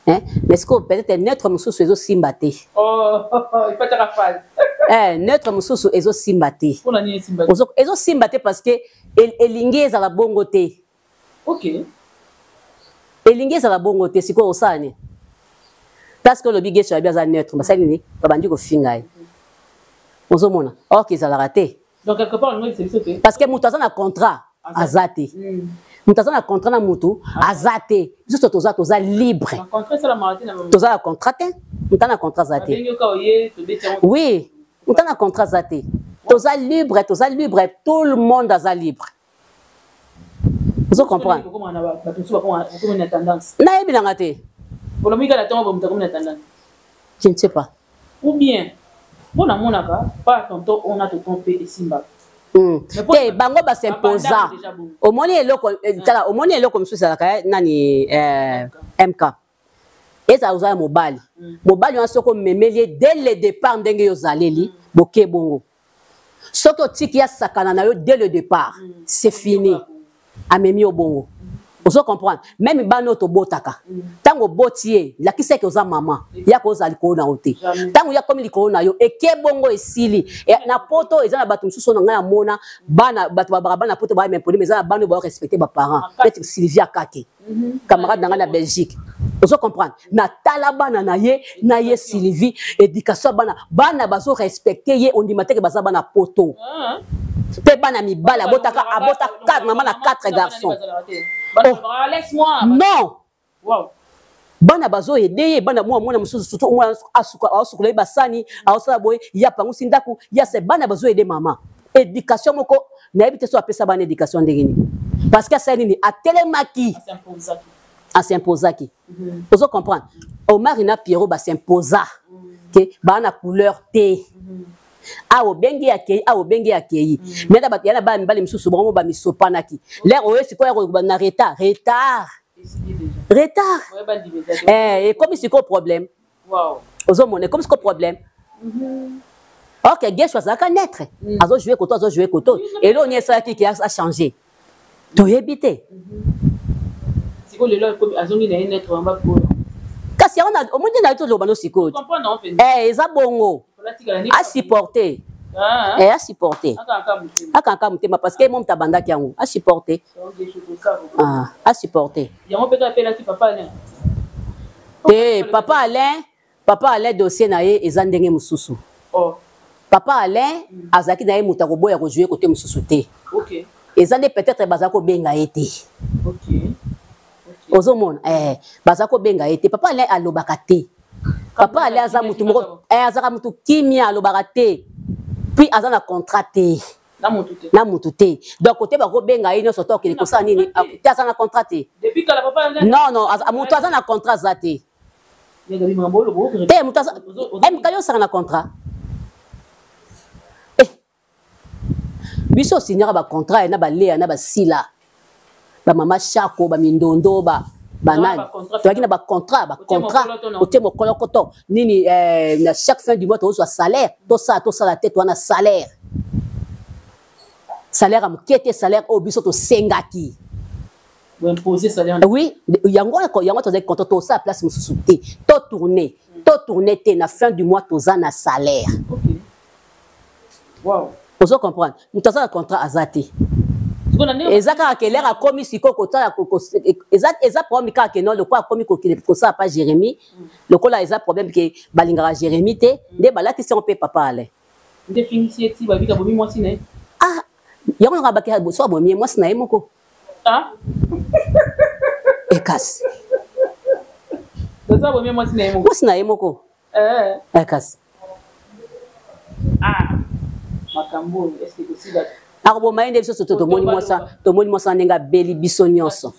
hein? Mais sikoyo peut-être neutre mosusu ezosimba te. Oh, neutre mosusu ezosimba te. Ezosimba te parce que elingi ezala bongo te. Elingi ezala bongo te. Sikoyo osala nini? Parce que olobi Gesho abi aza neutre, basali nini? Babandi kofinga ye. Ozomona or ke ezalaka te. Parce que moto aza na contrat aza te. Moto aza na contrat na motu aza te. Biso toza libre, toza na contrat te. Moto na contrat aza te. Oui, moto na contrat aza te. Toza libre, toza libre, tout le monde aza libre. Ozo comprendre? Nayebi nanga te. Je ne sais pas. Ou bien mpo namonaka pa tonton ona tonton mpe esimbaka. Te, bango basimposa. Omoni eloko, tala, omoni eloko mosusu ezalaka nani, MK, ezala oza ya mobali. Mobali wana, soki omemeli ye dès le départ ndenge yo ozaleli, boke bongo. Soki otiki asakana na yo dès le départ, c'est fini, amemi yo bongo. Ozo comprendre? Même bana oyo tobotaka, ntango oboti ye, lakisa eke oza mama, ya kozala likolo na yo te. Ntango ya komi likolo na yo, eke bongo, esili. Na poto eza na bato mosusu na ngai amona bana, bato babaka bana poto baya impoli, eza na bana oyo baorespecte baparent, neti Sylvia Kake, camarade na ngai na Belgique. Ozo comprendre? Natala bana na ye, na ye Sylvie, éducation ya bana, bana bazorespecte ye, ondima teke baza bana poto. Mpe bana mibali abotaka, abota mama na quatre garçons. Oh. Non, bana bazoyede ye, bana mwa mwana mosusu, surtout mwana aosukola ye basani, aosala boye, ya pangusi ndako ya se. Bana bazoyede mama. Éducation moko nayebi te so apesa bana éducation ndenge nini, parce que asali nini? Atelemaki, asimposaki. Ozo comprendre? Omar na Pierrot basimposa ke baa na couleur te. Awa obengi, akei, awa obengi, akei. Mais na bato ya na bana mibali mosusu, bango mo bamisopanaki. Lere oyo sikoyo ya na retard, retard, retard, ekomi sikoyo problème. Ozomona, ekomi sikoyo problème. Ok, Gesho azalaka neutre, azojoue koto, azojoue koto. Eloko nini esalaki ke achange? Toyebi te. Kasi yango omoni na ye, toloba no sikoyo, eza bongo, asupporte, asupporte, akanga motema, parce que mo moto abandaki yango, asupporte, asupporte. Te, papa Alain, papa Alain, dossier na ye eza ndenge mosusu. Papa Alain azalaki na ye moto akoboya kozwe kote mosusu te. Eza nde peut-être baza kobenga ye te. Ozomona, baza kobenga ye te. Papa Alain alobaka te. Papa Alain aza motu moko, azalaka motu kimia, alobaka te, puis aza na contrat te na mutu te. Donc kote bakobenga ye nyonso to akende kosala nini te, aza na contrat te. Non, non, moto aza na contrat aza te. Te, moto aza MK, yo osaka na contrat. Biso osignaka bacontrat na baleya na basila, bamama Shako, bamindondo, ba banani, toyaki na bacontrat, bacontrat otie mokolokoto nini, na chaque fin du mois tozwa salaire. Tosala, tosala te, towana salaire, salaire ya moke te, salaire oyo biso tosengaki. Oui, yango yango tozali content. Tosala place mosusu te, totourne, totourne te, na fin du mois toza na salaire. Ozo comprendre? Moto aza na contrat aza te. Eza kaka ke lere akomi sikoyo kotala, eza problème kaka ke non, lokola akomi kokende kosala pa Jérémie, lokola eza problème ke balingaka Jérémie te, nde balatisi yango mpe papa Alain. Nde fingisi ye ti babika bomi mwasi na ye. Ah, yango nanga baki so abomi ye mwasi na ye moko. Ah. Ekasi. Toza abomi mwasi na ye moko. Mwasi na ye moko. Eh. Ekasi. Ah. Makambo oyo est-ce que kosila akoboma ye nde biso soto tomoni mwasa tomoni mwasa ndenge abeli biso nyonso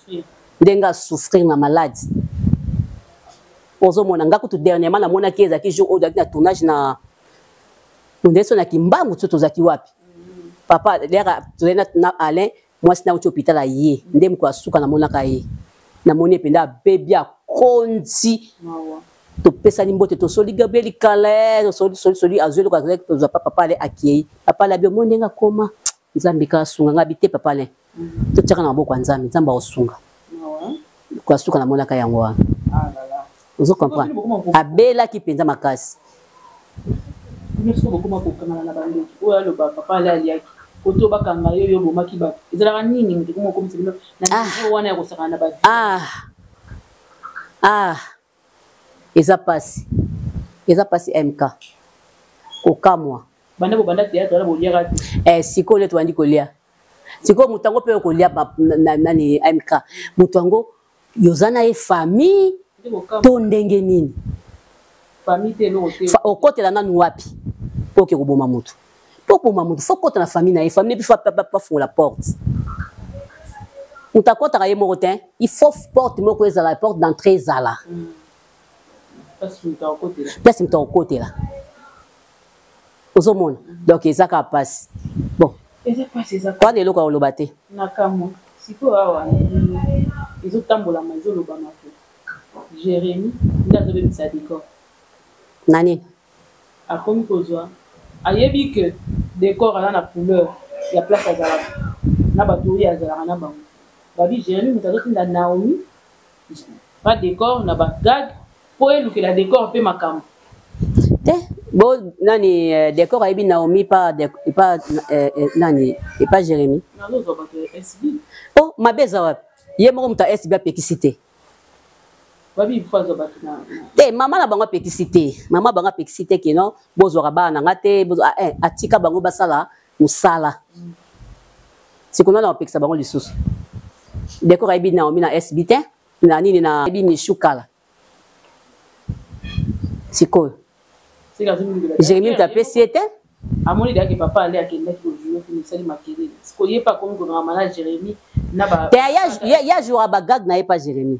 ndenge asouffrir na maladi ozomona nga kutu dernièrement namonaki ezalaki jour oyo ozalaki na tournage na nde so na kimbangu so tozalaki wapi papa lera tozali na, na alain mwasi na uti hôpital aye nde mokolo asuka namonaka ye namoni ye mpenza abebi akonzi topesani mbote tosoli gabriel kala tosoli soli soli azwi eloko azalaki tozwa pa papa ale akei papa ale abi omoni ndenge akoma nzambe kaka asunga ngai abi te papa ale totiaka na maboko ya nzambe, nzambe akosunga. Kwa suka namonaka yango wana. Ah Ozo comprendre? Abelaki mpenza makasi. Bino soko bokoma kokangana na bandoki oyo aloba papa ale aliaki koto bakanga yo yo obomaki bato ezalaka nini moto ekoma okomisa bino na ah. niveau wana ya kosakana na ba ah. ah. Eza pasi. Eza pasi MK. Kokamwa. Banda bobanda théâtre wana boliaka te. Eh, sikoyo nde tobandi kolia. Sikoyo moto yango mpe okolia nani MK. Moto yango yoza na ye famille to ndenge nini? Famille te eloko te. Okotela nanu wapi? Mpo oke koboma moto. Mpo koboma moto fo kota na famille na ye, famille mpe fo afungola porte. Moto akotaka ye moko te, il faut porte moko ezala, porte d'entrée ezala. Place moto akokotela. Ozomona? Donc eza kaka pasi. Bon. Eza pasi, eza wana eloko ya koloba te. Nakamwa. Sikoyo awa ezotambolama ezolobama te. Jérémie nde azobebisa décor. Na nini? Akomi kozwa ayebi que decor aza na couleur ya place azalaka na bato oyo azalaka na bango babi Jeremy moto azotinda Naomi ba decor na ba gag mpo elukela decor mpe makambo te bo nani eh, decor ayebi Naomi pa pa eh, eh, nani epa Jeremy nazozwa bato ya SB oh mabe eza wapi ye moko moto ya SB apekisi te te mama na bango apekisi te mama bango apekisi te kino bozwaka bana na nga te ah, eh, atika bango basala mosala mm. sikoyo nana apekisa bango lisusu dekor ayebi naomi na sb te na nini na ayebi mishu kala sikoyo Jérémie moto apesi ye te amoni deja ke papa ale akendaki kojoue kuna esali makelele sikoyo ye mpe akomi kokangama na Jérémie na ba te ye ajouaka bagag na ye pa Jérémie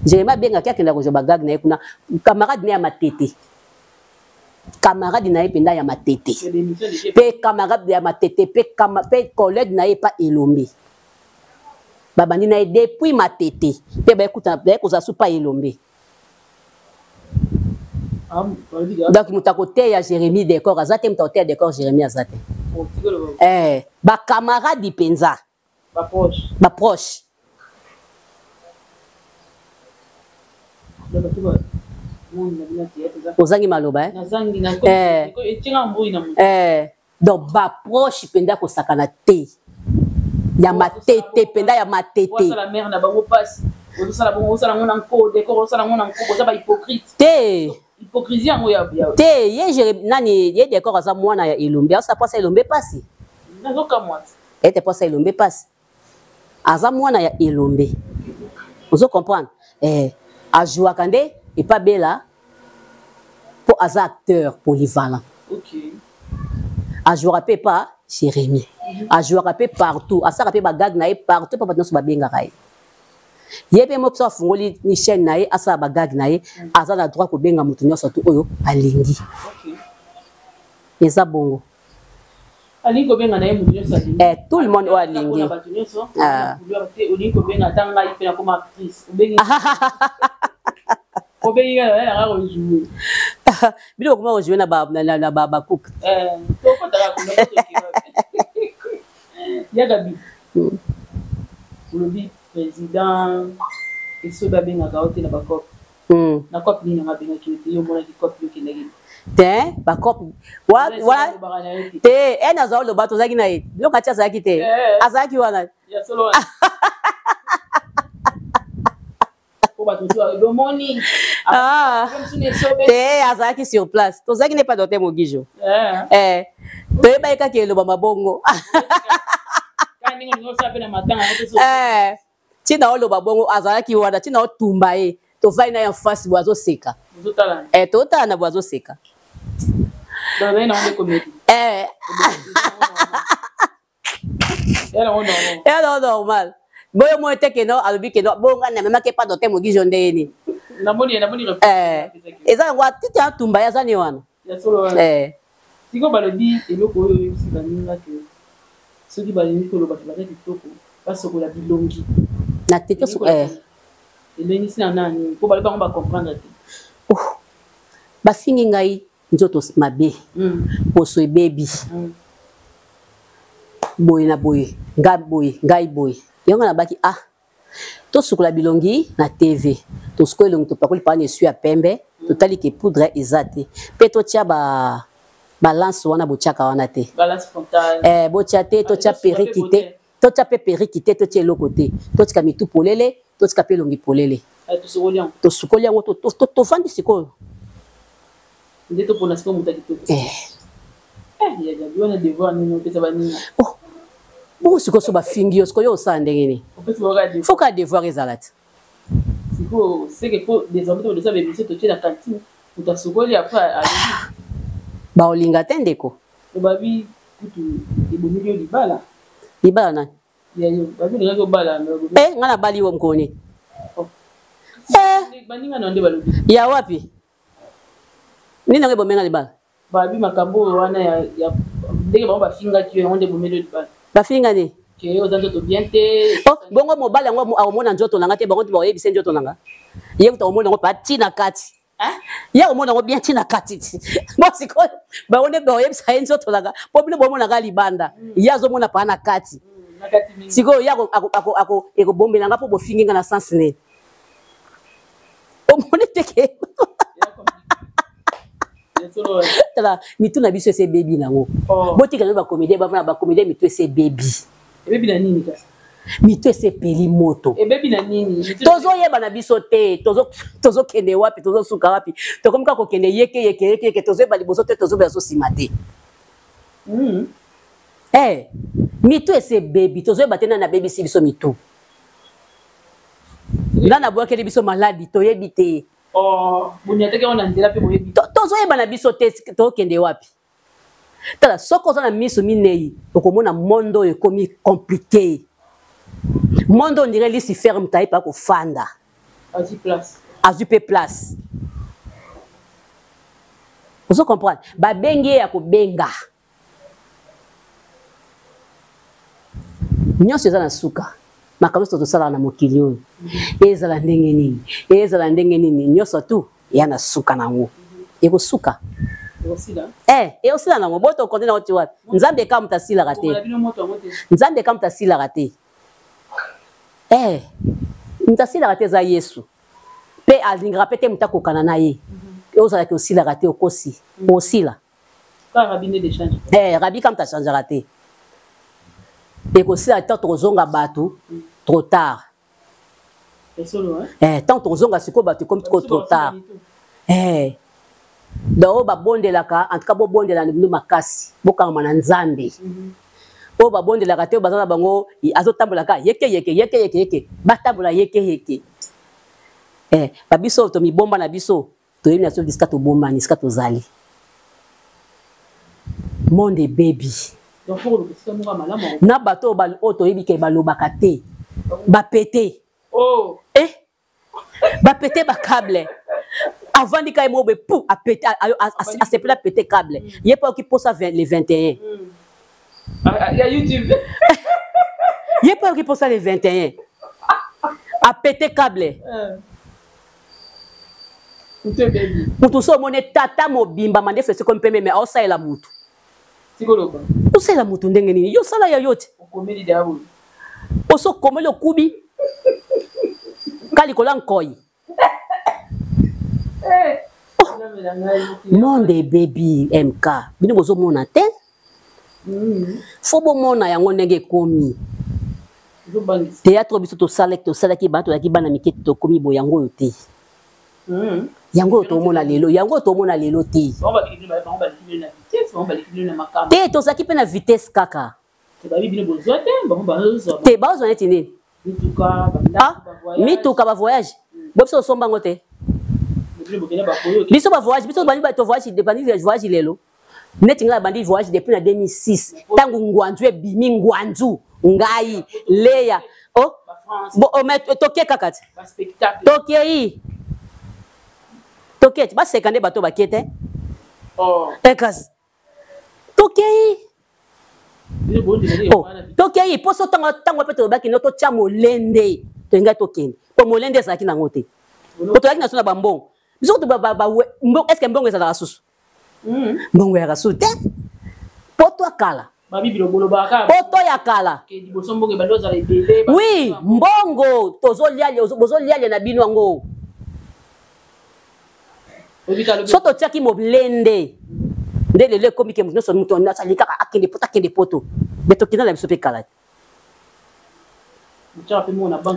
Jérémie abengaki akenda kozwa bagag na ye kuna camarade na ye ya matete camarade na ye mpenza ya matete mpe camarade ya matete mpe collègue na ye pa elombe babandi na ye depuis matete mpe baye kozala su pa elombe Ah, donc moto akoteya jérémie décor aza te moto akoteya décor jérémie aza te oh, eh, bacamarade mpenza baproche ozangi maloba eh? eh. eh. Donc baproche mpenza kosakana te ya matete mpenza ya matete te hypocrisie yango ya te ye jere nani ye décor aza mwana ya elombe aza posa elombe pasi nazokamwa ete posa elombe pasi aza mwana ya elombe ozo comprendre eh, ajouaka nde epa bela mpo aza acteur polyvalent okay. ajouaka mpe epa jérémie mm -hmm. ajouaka mpe partout asalaka mpe bagag na ye partout mpo bato nyonso babengaka ye ye mpe moko so afungoli ni chaîne na ye asala bagag na ye mm. aza na droit kobenga moto nyonso tu oyo alingi okay. eza bongo alingi kobenga na ye moto nyonso alingi eh, tout le monde oyo alingi bato nyonso ah. couleur te olingi kobenga ata ngai mpe nakoma actrice obengi obengi ngai na nanga kojoue bino bokoma kojoue na bacook eh, tokotaka kuna ya gabi hmm. olobi président esobe abengaka yo te na bacope Na cop nini yango abengaki yo te? Yo omonaki cop yo okendaki te bacop te ene azwa oloba tozalaki na ye biloko ati azalaki te eh. azalaki wana Ah. Te, azalaki sur place, tozalaki ne pa docteur Mogijo. Eh. Toyebaki kaka eloba mabongo. Eh. Ntina oloba bongo, azalaki wana, ntina otumba ye, tovandi na ye en face boye, azoseka. Eh, totala na boye, azoseka. Eh. Eza normal boyo moyo te keno alobi keno bonga na memaki epa docteur Mogijo ndenge nini? Eza yango atiti atumba ye aza ni wana. Sikoyo balobi eloko oyo oyebisi baninga ke soki balingi koloba ke baza kitoko, basokola bilongi. Na tete. Elengisi na nani? Mpo balobi bango bacomprendre te. Bafingi ngai nzoto mabe, poso ebebi, boye na boye, ngai boye, ngai boye. Yango nabaki, ah, tosukola bilongi na TV, tosukola elongi, topakoli paa na esui ya pembe, totali ke poudre eza te, mpe totia ba balance wana botiaka wana te, eh, botia te, totia periki te, totia mpe periki te, totia eloko te, totika mitu polele, totika mpe elongi polele, tosukoli yango, tovandi sikoyo. Nde topona sikoyo moto ya kitoko. Wana devoir nini opesa baninga? Oh, bongo sikoyo so bafingi yo, sikoyo osala ndenge nini? Faut ka devoir ezala te. Sikoyo seke faut désormais tobandisa baémission, totie na cantine, moto asukoli, après alobi. Baolinga te, ndeko. Babi kutu ebomeli yo libala. Libala nani? Babi olingaki obala. Eh, ngai nabali yo mokoni. Baninga na nde balobi. Ya wapi? Nini yango ebomenga libala? Babi makambo oyo wana ya ndenge bango bafingaki yo, yango nde ebomeli yo libala. Bafinga nini? Ke oza nzoto bien te. Oh, bongo mobali yango akomona nzoto na nga te? Bango te bakoyebisa nzoto na nga. Ye kuta komona yango pa ntina kati, ye akomona yango bien ntina kati ti. Bon, sikoyo bango nde bakoyebisa ye nzoto na nga, mpo bino bomonaka libanda, ye azomona pa na kati. Sikoyo ye ekobombela nga mpo bofingi nga na sens nini? Omoni te ke tala mitu na biso ese ebebi nango. Botika no bacomédien, bavana bacomédien, mitu ese ebebi. Ebebi na nini kasi? Mitu ese epeli moto. Ebebi na nini? Tozoyeba na biso te tozokende wapi, tozosuka wapi. Tokomi kaka kokende yeke yeke yeke yeke, tozoyeba liboso te, tozoyeba so nsima te. Eh, mitu ese ebebi, tozoyeba te nani abebisi biso mitu, nani abwakeli biso maladi, toyebi te. Tozoyeba na biso te tokende wapi. Tala, soki oza na miso minei, okomona monde oyo ekomi compliqué, monde on dirait Lucifer moto ayepa kofanda. Azwi mpe place. Ozo comprendre? Babengi ye ya kobenga nyonso eza na suka. Makambo nyonso tosalaka na mokili oyo, ezala ndenge nini, ezala ndenge nini, nyonso tu eya na suka nango, ekosuka. Eh, ekosila nango. Bo tokonte nango ti wapi? Nzambe eka moto asilaka te, Nzambe eka moto asilaka te. Eh, moto asilaka te eza Yesu, mpe alingaka mpe te moto akokana na ye. Ozalaki osilaka te, okosi, osila. Eh, rabi ka moto achangeaka te. Ekosila ntango tokozonga bato, trop tard. Eh, ntango tokozonga sikoyo bato, ekomi sikoyo trop tard. Eh, donc oyo babondelaka, en tout cas bobondela na bino makasi, bokangama na Nzambe. Oyo babondelaka te, oyo baza na bango azotambolaka yeke yeke yeke yeke yeke, batambola yeke yeke. Eh, babiso oyo tomibomba na biso, toyebi na biso bisika tobombani, esika tozali. Monde ebebi na bato oyo toyebi ke balobaka te, bapete. Eh, bapete bacable, avandi ka ye moko boye pu apete, asepeli, apete câble. Ye mpo ayoki mposa le 21. Ya YouTube. Ye mpo ayoki mposa le 21, apete câble. Mutu so omoni tata mobimba mandefu esikomi pembe, me aosalela mutu, osalela mutu ndenge nini? Yo osala ya yo te, osokomeli, okubi ka likolo ya nkoi. Monde ebebi, mk bino bozomona te. Fo bomona yango ndenge ekomi. Théâtre oyo biso tosalaki, tosalaki bana, tozalaki bana mike, tokomi boye, yango oyo te. Yango oyo tomona lelo, yango oyo tomona lelo te. Te, tozalaki mpe na vitesse kaka te. Bazwa neti nini? Mituka, bavoyage bo biso osomba yango te. Biso bavoyage, biso bandi tovoyage, bandi voyage lelo. Neti ngai nabandi voyage depuis na 2006, ntango Ngwanzu ebimi. Ngwanzu, ngai Leya, oh, bo, oh, mais toke kaka te, tokei, toke ti baseka nde bato bakie te. Oh. Kasi tokei, oh, tokei mpo so ntango, ntango mpe tolobaki no totya molende, tolingai tokende mpo molende ezalaki nango te, po tozalaki na so na bambongo. Biso kutu, est ce que mbongo ezalaka susu? Mbongo eyaka susu te. Poto ya kala, poto ya kala, oui, mbongo tozolialia, bozolialia na bino yango. So totiaki molende nde lelo ekomi ke moto nyonso, moto asali kaka akende poto, akende poto. Me tokenda na biso mpe kala te.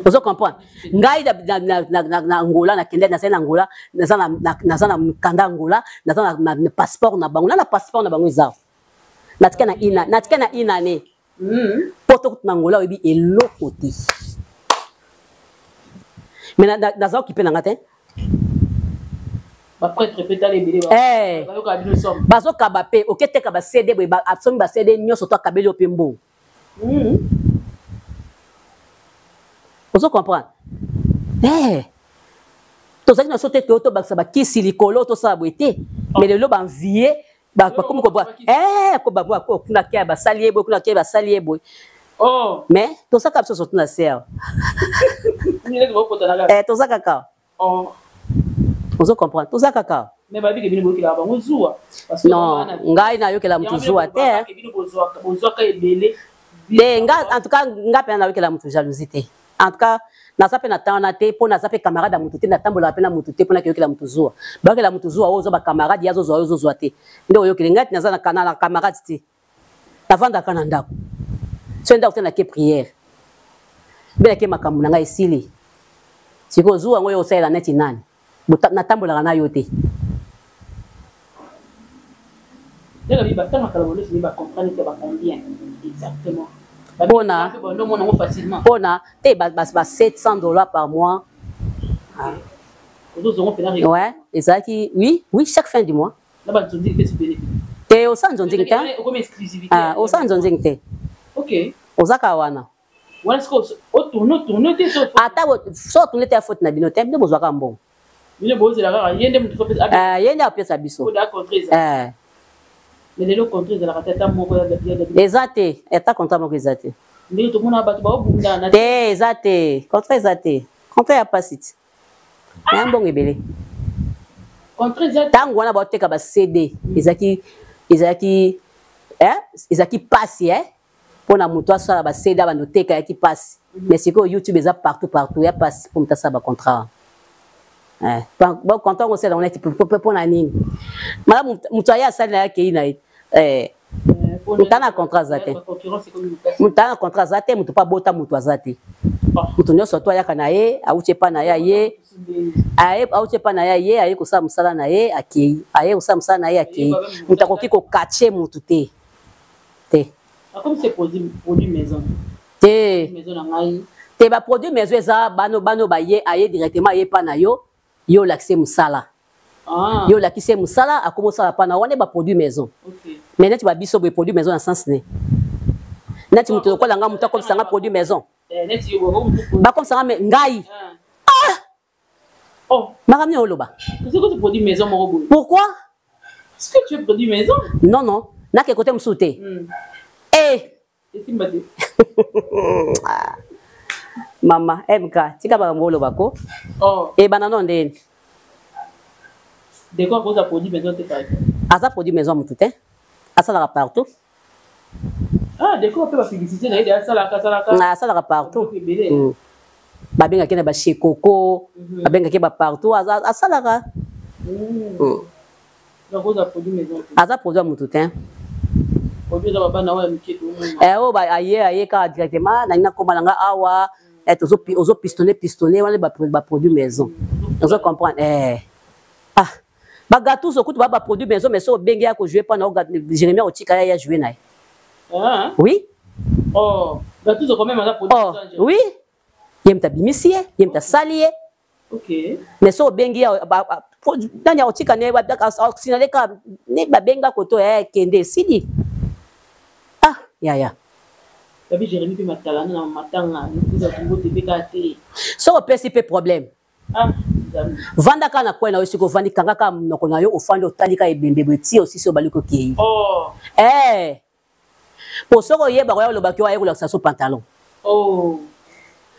Ozo comprendre ngai na Angola, nakende, nazali na Angola, naza na mokanda Angola, naza na passeport na bango, na passeport na bango eza. Natika na ina, natika na inane poto kutu na Angola, oyebi eloko te. Mais naza okipe na nga te. Baprêtre mpe tala ebele. Bazokaba mpe, oketeka baCD boye, asombi baCD nyonso to akabeli yo mpe mbongo. Ozo comprendre? Tozalaki na so te, toyo tobakisa bakisi likolo, tosala boye te. Mais lelo banvie bakomi kobwa kuna ke basali ye boye, kuna ke basali ye boye. Mais tozaka biso surtout na se awa, toza kaka. Ozo comprendre? Toza kaka. Non, ngai nayokela motu zuwa te te. Nga en tout cas, nga mpena nayokela motu jalousie te. En tout cas naza mpe na temps wana te, mpo naza mpe camarade ya motu te, natambolaka mpe na motu te mpona koyokela motu zuwa. Bayokela motu zuwa oyo ozwa bacamarade, ye azozwa, oyo ozozwa te nde oyokeli. Ngai ti naza na camarade te, navandaka na ndako. So ndako te, nake prière mpe nake makambo na ngai esili. Sikoyo zuwa yango oyo osalela neti nani? Natambolaka na yo te. Ndenge batangaka bolesi, bacomprendre te bacombien exactement. Mpona te ba 700 $ par mois. Ouais, ezalaki, oui, chaque fin du mois te. Osala nzonzingi te, osala nzonzingi te, ozaka wana. Ata so otourne te, ya faute na bino te, bino bozwaka mbongo. Ye nde apesa biso. Eza te, ata contrat moko eza te. Te, eza te, contrat eza te. Contrat ya pasi ti ya mbongo ebele. Ntango wana baoteka ba CD, ezalaki pasi mpona moto asala ba CD, abanda oteka, yaki pasi. Mais sikoyo YouTube eza partout partout, ya pasi mpo moto asala bacontrat wana. Contrat yango osala yango neti mpona nini? Malamu moto aye asali na ye, akei na ye. Moto ana contrat aza te, moto ana contrat aza te, moto mpo abota moto aza te. Moto nyonso to ayaka na ye, awuti epa na ye, aye, awuti epa na ye, aye, aye kosala mosala na ye, akei, aye kosala mosala na ye, akei. Moto akoki kokatie motu te te. Te te, baproduit maison eza bano bano baye, aye directement, aye epa na yo, yo olakisi ye mosala, yo olakisi ye mosala, akomi osala mpa na wana, baproduit maison. Mais neti babiso boye, produit maison na sens ne neti moto lokola nga, moto akomisanga produit maison, bakomisanga me ngai, ah, makambo nini oloba? Pourquoi? Est-ce que tu es produit maison? Non, non. Nake kote mosusu te. Eh! Esimba te. Mama MK, tika makambo oloba ko. Ebanda no ndeni. Décor koza produit maison te, par exemple. Aza produit maison motu te. Asalaka partout. Ah, décor mpe bapublicité na ye de asalaka, asalaka. Asalaka partout. Babengaki na bachez Coco, babengaki bapartout, asalaka. Aza produit ya motu te. Oyo aye aye kaka directement nalingi nakóma na nga awa, ozo pistonne pistonne wana baproduit maison, ozo comprendre. Ah, bagatuso kutu baa baproduit maison, mais so obengi ya kojouer mpa na Jérémie, otika ya ya jouer na ye. Oui. Oh, Gattuso quand même aza produit. Oh, oui, ye moto abimisi ye, ye moto asali ye. Mais so obengi ya nani, akotika ne asinale kaka ne babenga koto ya kende esili. Ah yaya. Babi Jérémie mpe matalana na matanga mbote mpe kaka te. Soki opesi mpe problème, vanda kaka na coin na yo. Soki ovandi, kanga kaka monoko na yo, ofandi, otali kaka ebembe boye ti osisi, obali kokei. Eh, po soki oyeba koya olobaki oyo aye kolakisa so pantalon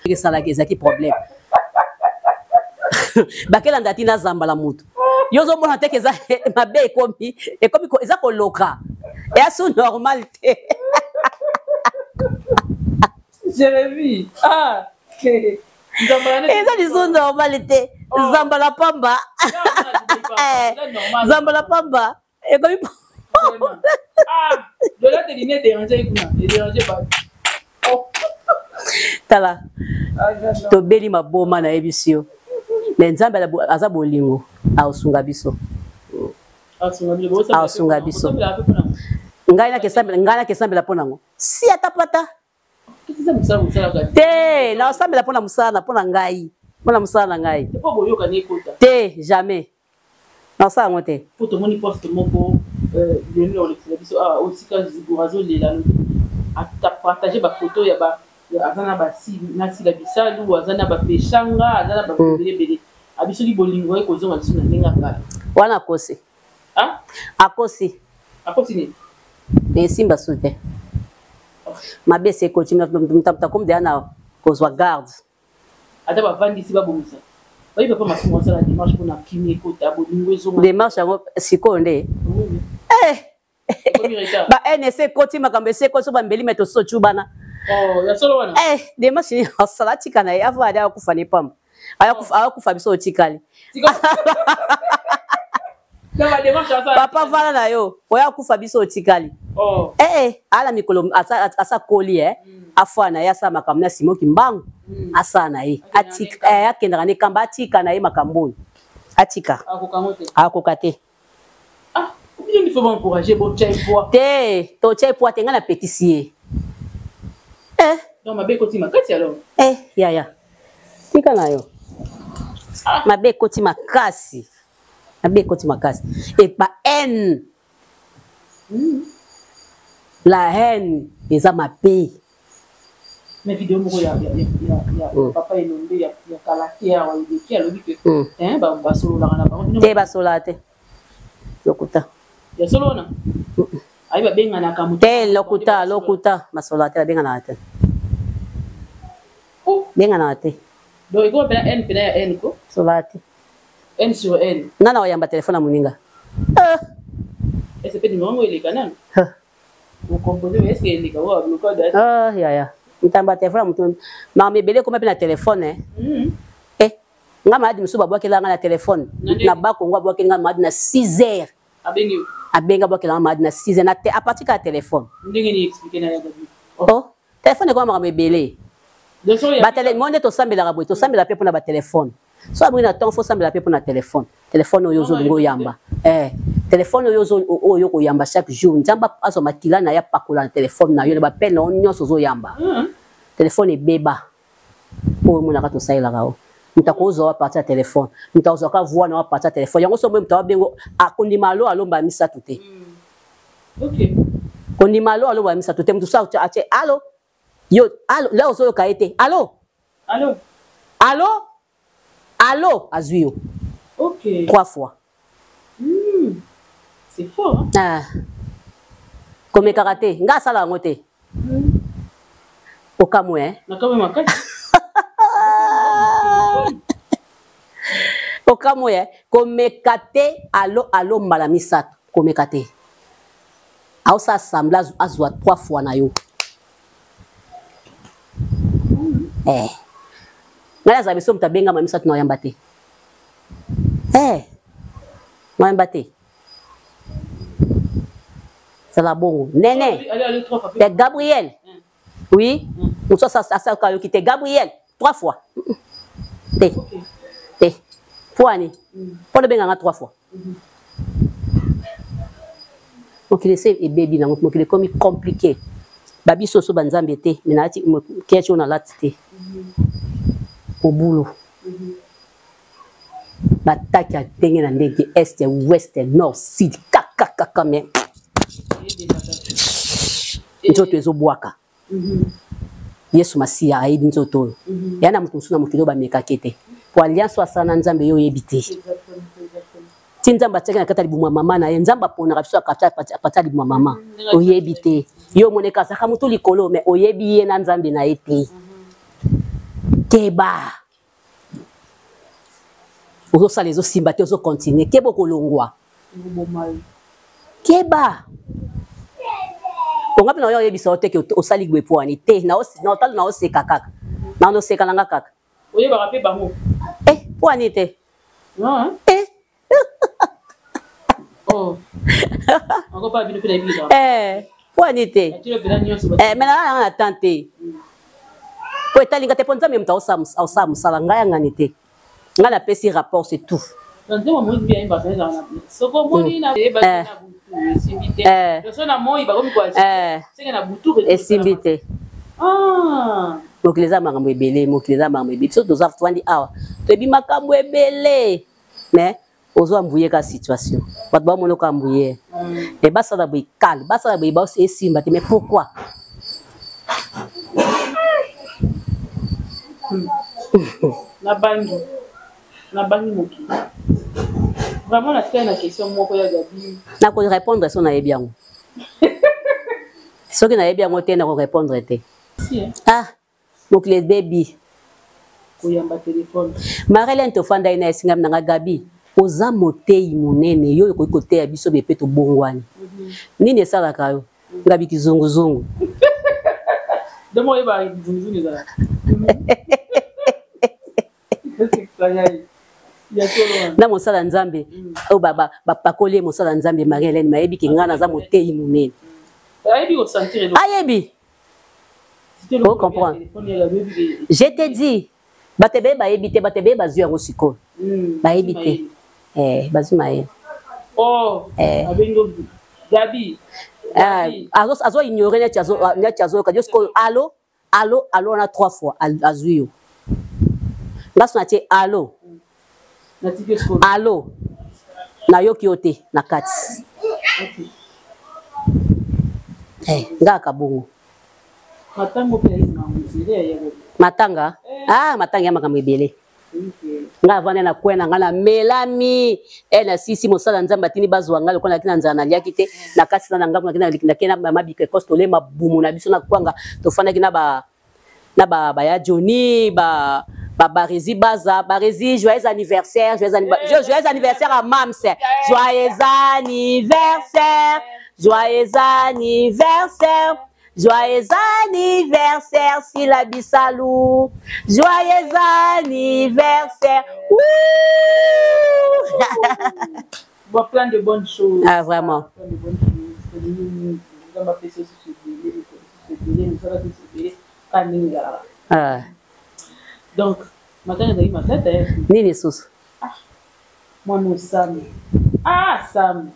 esalaki, ezalaki problème. Bakelanda ti nazambala motu, yo ozomona teke eza mabe, ekomi ekomi eza koloka, eya su normal te. Jérémie, ah. Eza lisusu normal te. Zambala pamba, zambala pamba ekomi. Ah, lola te line déranger kuna, déranger bato. Tala, tobeli maboma, nayebisi yo, mais Nzambe aza bolingo, aosunga biso, aosunga biso. Ngai nakesambela mpo nango si ata pata te. Naosambela mpo na mosala, mpo na ngai, mpo na mosala na ngai te, jamais nasala yango te. Po tomoni poste moko lelo olekisela biso awa, osika Zigor azolela, apartage bafoto ya aza na na Sila Bisalu, aza na bapeshanga, aza na bato ebele ebele. Abi soki bolingo ye kozonga lisusu na ndenge akala. Wana akosi. Akosi. Akosi nini? Esimba su te, mabe esi ekoti, moto akomi deya na kozwa garde. Ata bavandisi babongisa, bayi papa Masumu asala démarche mpona kimi ekota, bolingo ezonga. Démarche yango sikoyo nde ba ns ekoti, makambo esi ekoti, so bambeli me tosocu bana. Démarche nini asala? Atika na ye, ava ade akufa ne pamba, ayakufa, biso otikali. Papa, vala na yo, oya akufa, biso otikali. Ee, ala mikolo asa koli e afwa na ye, asala makambo na Simoki mbangu, asala na ye, akendaka ne kamba, atika na ye makambo oyo, atika, akoka te. Te, totya epwa te, ngai napekisi ye. Yaya, tika na yo, mabe ekoti makasi, mabe ekoti makasi e ba haine. La haine eza mabe. Mais video moko ya papa Elombe ya kala te awa eleki, alobi ke basololaka na bango. Te, basololaka te, lokuta. Ya solo wana ayi babenganaka. Moto te, lokuta, lokuta, basololaka te, babenganaka te, benganaka te. Donc ekoma mpena haine, mpena ya haine ko. Sololaka te. Haine sur haine. Nga na oyamba telefone ya moninga. Ese mpe numéro yango eleka nano okompose, est-ce eleka oyo abloka? Ah yaya, ntamba telefone ya motu, makambo ebele ekoma mpe na telefone. Eh, nga maladi mosusu babwakela nga na telefone na Bakongo, abwakeli nga maladi na 6 heures. Abengi yo? Abengi, abwakela nga maladi na 6 heures na te, à partir kaka telefone. Ndenge nini? Explique na ya Gabi. Oh, telefone ekoma makambo ebele. Mo nde tosambelaka boye, tosambela mpe mpona batelefone. So abongi na ntongo, fo osambela mpe mpona telefone. Telefone oyo ozolinga oyamba, telefone oyo oyo koyamba chaque jour, Nzambe azwa makila na ye, apakola na telefone na yo, na bapele na yo nyonso ozoyamba. Telefone ebeba oyo omonaka tosalelaka o moto akozwa wa partir ya telefone, moto akozwaka voix na wa partir ya telefone yango. So moye moto abengo, akondima alo alomba misato te. Kondima alo alomba misato te. Moto so atie alo, yo alo la, ozoyoka ye te, alo. Alo. Alo, alo, azwi yo. Trois fois. C'est fort, hein? Ah. Komekaka te, nga asala yango te. Okamwe, eh? Nakamwe makasi. Okamwe, eh? Komeka te, alo alo mbala misato, komeka te. Aosala sembla azwa trois fois na yo. Eh. Ngai azala biso moto abengama misato na oyamba te. Eh. Oyamba te. Zala bongo. Nene. Te Gabriel. Oui. Moto asalaka yoki te Gabriel trois fois. Te. Te. Poani. Mpo lobenga nga trois fois. Mokili ese ebebi nango, mokili ekomi compliqué. Babiso so banzambe te, mais nalati kechi oyo nalati te. Mobulu. Bataki ya ndenge na ndenge, est, ouest, nord, sud, kaka kaka mais nzoto ezobwaka. Yesu Masiya ayebi nzoto oyo. Ya na moto mosusu na mokili oyo bamekaki te. Po alliance oyo asala na Nzambe yo oyebi te. Ti Nzambe atiaki na kati ya libumu ya mama na ye, Nzambe aponaka biso akati ya libumu ya mama. Oyebi te. Yo omoneka azalaka moto likolo, mais oyebi ye na Nzambe na ye te. Keba. Ozosala ezosimba te, ozokontinue. Keba okolongwa. Keba. Onga mpe na oyo oyebisa yo te ke osali gwe po wani te, na otala na oseka kaka. Na oseka na nga kaka. Oyebaka mpe bango. Eh, po wani te. Eh. Oh. Eh, po wani te. Eh, mais na na temps te. Po etali nga te po Nzambe moto aosala mosala ngai ya ngani te. Ngai napesi rapport c'est tout. Esimbi te. Mokili eza makambo ebele, mokili eza makambo ebele. Biso toza tovandi awa, toyebi makambo ebele. Mais ozwa mbuye ka situation. Bato bamona oka mbuye. Mais basala boye calme, basala boye ba esimba te. Mais pourquoi? Nabangi. Nabangi mokili. Vraiment natikali na question moko ya Gabi. Nako répondre so nayebi yango. Soki nayebi yango te nako répondre te. Ah, mokili ebebi. Koyamba telefone. Marie-Hélène tofandaki na esingami na nga Gabi, oza moteyi monene, yo okoki koteya biso be pe tobongwani. Nini esalaka yo? Gabi kizunguzungu. Demo oyeba kizunguzungu ezalaka. Na mosala Nzambe, oyo bapakoli ye mosala Nzambe Marie-Hélène, mayebi ke nga naza moteyi monene. Ayebi kosentir eloko. Ayebi. Vous comprendre? Je te dis, bato ebele bayebi te, bato ebele bazwi yango sikoyo. Bayebi te. Eh, bazwi mayele. Oh, abengi Gabi. Azo ignorer neti azo neti azoyoka. Yo sikoyo allo, allo, allo wana 3 fois azwi yo. Nga so natie allo. Allo. Nayoki yo te na kati. Eh, nga kabongo. Matanga? Ah, matanga ya makambo ebele. Nga avanda na kwe na nga na melami e na sisi mosala Nzambe atindi bazwa nga lokola naki na nzala naliaki te na kasi na ngambo naki na na mabika ekos tolema bumu na biso na kwanga tofandaki na ba na ba ba ya Johnny ba ba Barezi Baza Barezi joyeux anniversaire joyeux anniversaire joyeux anniversaire à Mams joyeux anniversaire joyeux anniversaire joyeux anniversaire Sila Bisalou joyeux anniversaire. Ouh! Bon, plein de bonnes choses. Ah, vraiment. Plein de bonnes choses. Ah. Donc, matanga ezali matata. Nini susu? Ah, mwana Sam. Ah, Sam.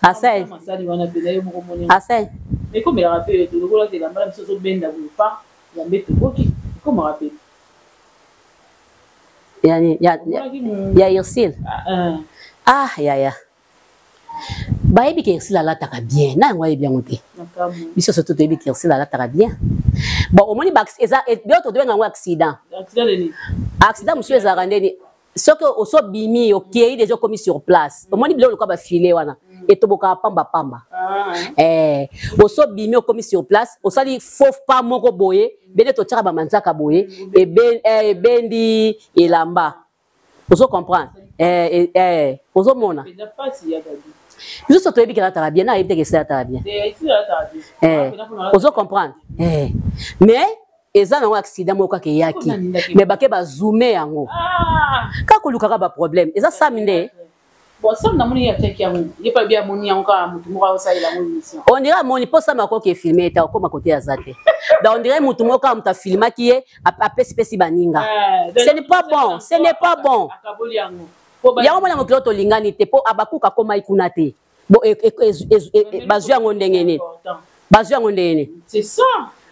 Asai. Masali wana pena yo moko moni. Asai. Ekomelaka pe yo lokola te lambala biso ozobenda boye pa ya mbeto okoki ekomaka pe. Ya ya ya Ursule. Ah, ya ya. Bayebi ke Ursule alataka bien, na yango ayebi yango te. Biso surtout toyebi ke Ursule alataka bien. Bon, omoni ba eza biloko tobenga yango accident. Accident nini? Accident mosusu ezalaka ndeni soki osobimi okei deja okomi sur place omoni biloko lokola bafile wana etobokaka pamba pamba. Eh, osobimi okomi sur place osali faux pas moko boye bende totiaka bamanzaka boye ebendi elamba ozo comprendre eh, eh, ozomona biso toyebi ke alataka bien na ayebi te ke esi alataka bien ozo comprendre mais eza nango accident moko kaka eyaki mais bake bazoome yango kaka kolukaka baproblème eza sami nde. Bon, Sam namoni ye atiaki yango, ye mpe abi amoni yango kaka motu moko aosalela yango émission. On dirait amoni mpo Sam akoki efilme ete akokoma kote aza te. Donc on dirait motu moko kaka moto afilmaki ye, apesipesi baninga. Eh, ce n'est pas bon, ce n'est pas bon. Akaboli yango. Yango mona mokili oyo tolingani te mpo Abakuka akomai kuna te. Bon, bazwi yango ndenge nini? Bazwi yango ndenge nini? C'est ça.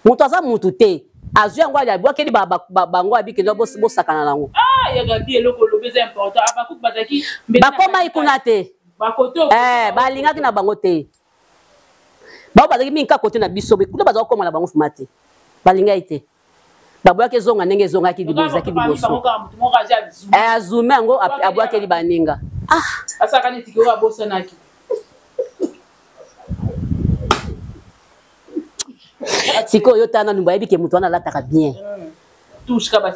Moto aza motu te. Azwi yango ali abwakeli bango abikeli bosakana nango. Ah, ya Gabi eloko olobi eza important. Abakuka bazalaki bakomai kuna te. Bakoto. Eh, balingaki na bango te. Bango bazalaki mingi kaka kote na biso, kuna bazalaki kokoma na bango fuma te. Balingaki te. Baboyaki ezonga ndenge ezongaki liboso, ezalaki liboso. Eh, azume yango abwakeli baninga. Ah. Asaka neti oyo abosanaki. Sikoyo yo tala nanu, bayebi ke moto wana alataka bien.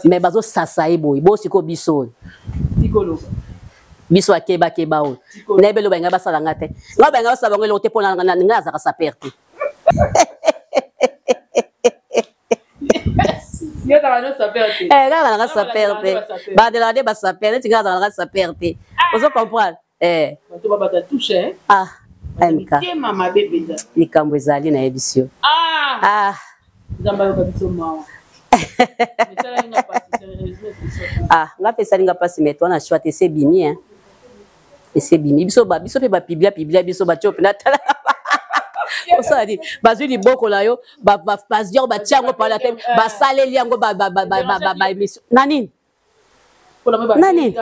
Mais bazosasa ye boye, bo sikoyo biso oyo. Biso akebakeba oyo. Nayebi eloko balingai basala nga te. Ngai balingai basala bango eloko te mpo ngai azalaka saper te. Eh, ngai azalaka saper te. Badelaka nde basaper, neti ngai azalaka saper te. Ozo comprendre? Eh. Bato babata touche. Ah, MK. Mitema mabe mpenza. Likambo ezali nayebisi yo. Ah. Ah. Nzambe ayoka biso mawa. Ah, nga mpe esali nga mpasi, mais toi na choix te, ese ebimi, hein. Ese ebimi. Biso ba biso mpe ba biblia biblia biso batio mpe natala. Osala nini? Bazwi liboko na yo, bazwi yango batia yango par la tête, basaleli yango ba ba ba ba ba émission. Na nini? Na nini?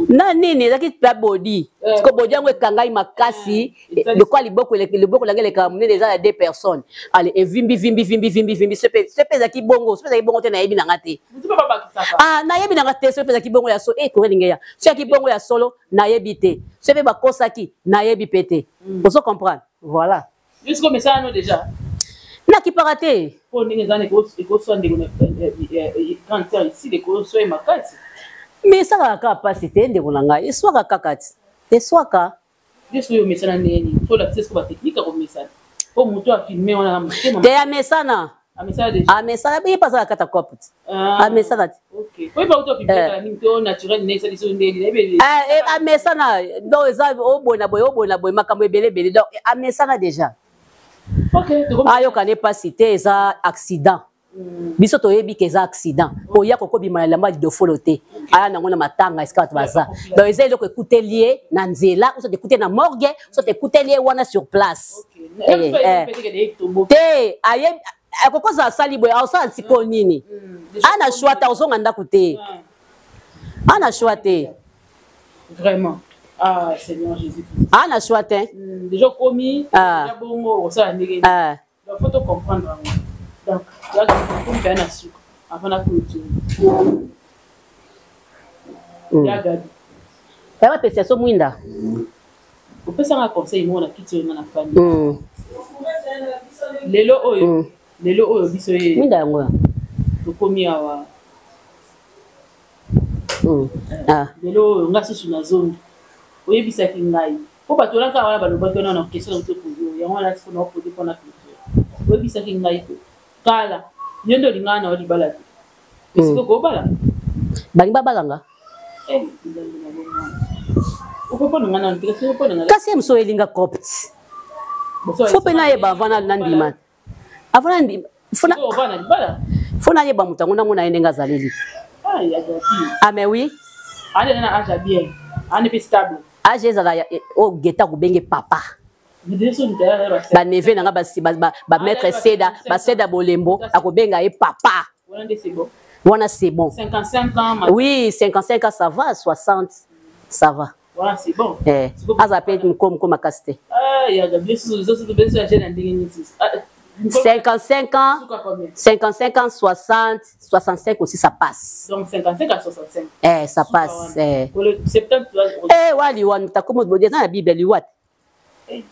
Na nini? Ezalaki mpe bodi. Siko bodi yango ekangai makasi, lokola liboko liboko lange elekaka monene, eza ya deux personnes. Ale evimbi vimbi vimbi vimbi vimbi, sope sope ezalaki bongo, sope ezalaki bongo te, nayebi nanga te. Ah, nayebi nanga te, sope ezalaki bongo ya solo, eh korelinge ya. Soki ezalaki bongo ya solo, nayebi te. Sope bakosaki, nayebi pe te. Ozo comprendre? Voilà. Jusqu'au message no déjà. Nakipaka te. Po ndenge eza ekoswa ndeko na grande sœur ici ekoswa ye makasi. Mais esalaka kaka mpasi te ndeko na ngai, eswaka kaka ti. Eswaka. Yesu oyo omesana ndenge nini? Faut lakisa siko ba technique ya komesana. Po moto a filmer wana na motema. Te amesana. Amesana déjà. Amesana ye mpe azala kata cope ti. Amesana ti. Ok. Oyeba uto publier kala mingi to naturel ne esali so ndenge nini. Amesana donc eza oboye na boye oboye na boye makambo ebele ebele donc amesana déjà. Ok. Ayoka ne pasi te, eza accident. Biso toyebi ke eza accident. Oya kokobima na elamba lidofolo te. Aya nango na matanga esika bato baza. Donc eza eloko ekuteli ye na nzela, soki ekuteli na morgue, soki ekuteli ye wana sur place. Te, aye akokozala asali boye, aosala sikoyo nini? Ana choix te, ozonga ndako te. Ana choix te. Vraiment. Ah, Seigneur Jésus-Christ. Ana choix te. Déjà komi, déjà bongo, osala ndenge. Ah. Donc faut comprendre yango. Donc là comme tu as suka avant na clôture. Ya Gabi. Ya bapesa so mwinda. Opesanga conseil moko na kiti oyo nga na fandi. Lelo oyo, lelo oyo biso ye. Mwinda yango. Tokomi awa. Lelo oyo nga susu nazongi. Oyebisaki ngai. Po bato wana kaka wana balobaki wana na question na otopoze oyo yango wana sikoyo naopoze mpona culture. Oyebisaki ngai ko kala yo nde olingaka na yo libala te. Sikoyo kobala? Balingi babalanga? Eh, nzambe na bomwana. Okopona nga nanu te, kasi okopona nga. Kasi ye mosusu elinga copte. Fo mpe nayeba avant nandima. Avant nandima. Fo nayeba moto yango namona ye ndenge azaleli. Ah mais oui. Ane na âge bien. Ane pe stable. Âge ezala oyo geta kobenge papa. Ba neveu nanga ba maître Seda, ba Seda Bolembo akobenga ye papa. Wana c'est bon. 55 ans. Oui, 55 ans ça va, 60 ça va. Voilà, c'est bon. Eh, aza pe mko mko makasi te. Ah, ya Gabi, 55 ans, 55 ans, 60, 65 aussi, ça passe. Donc 55 à 65. Eh, ça passe. Eh. 70, eh, wali wan, ta komo dans la Bible, liwat. Eh.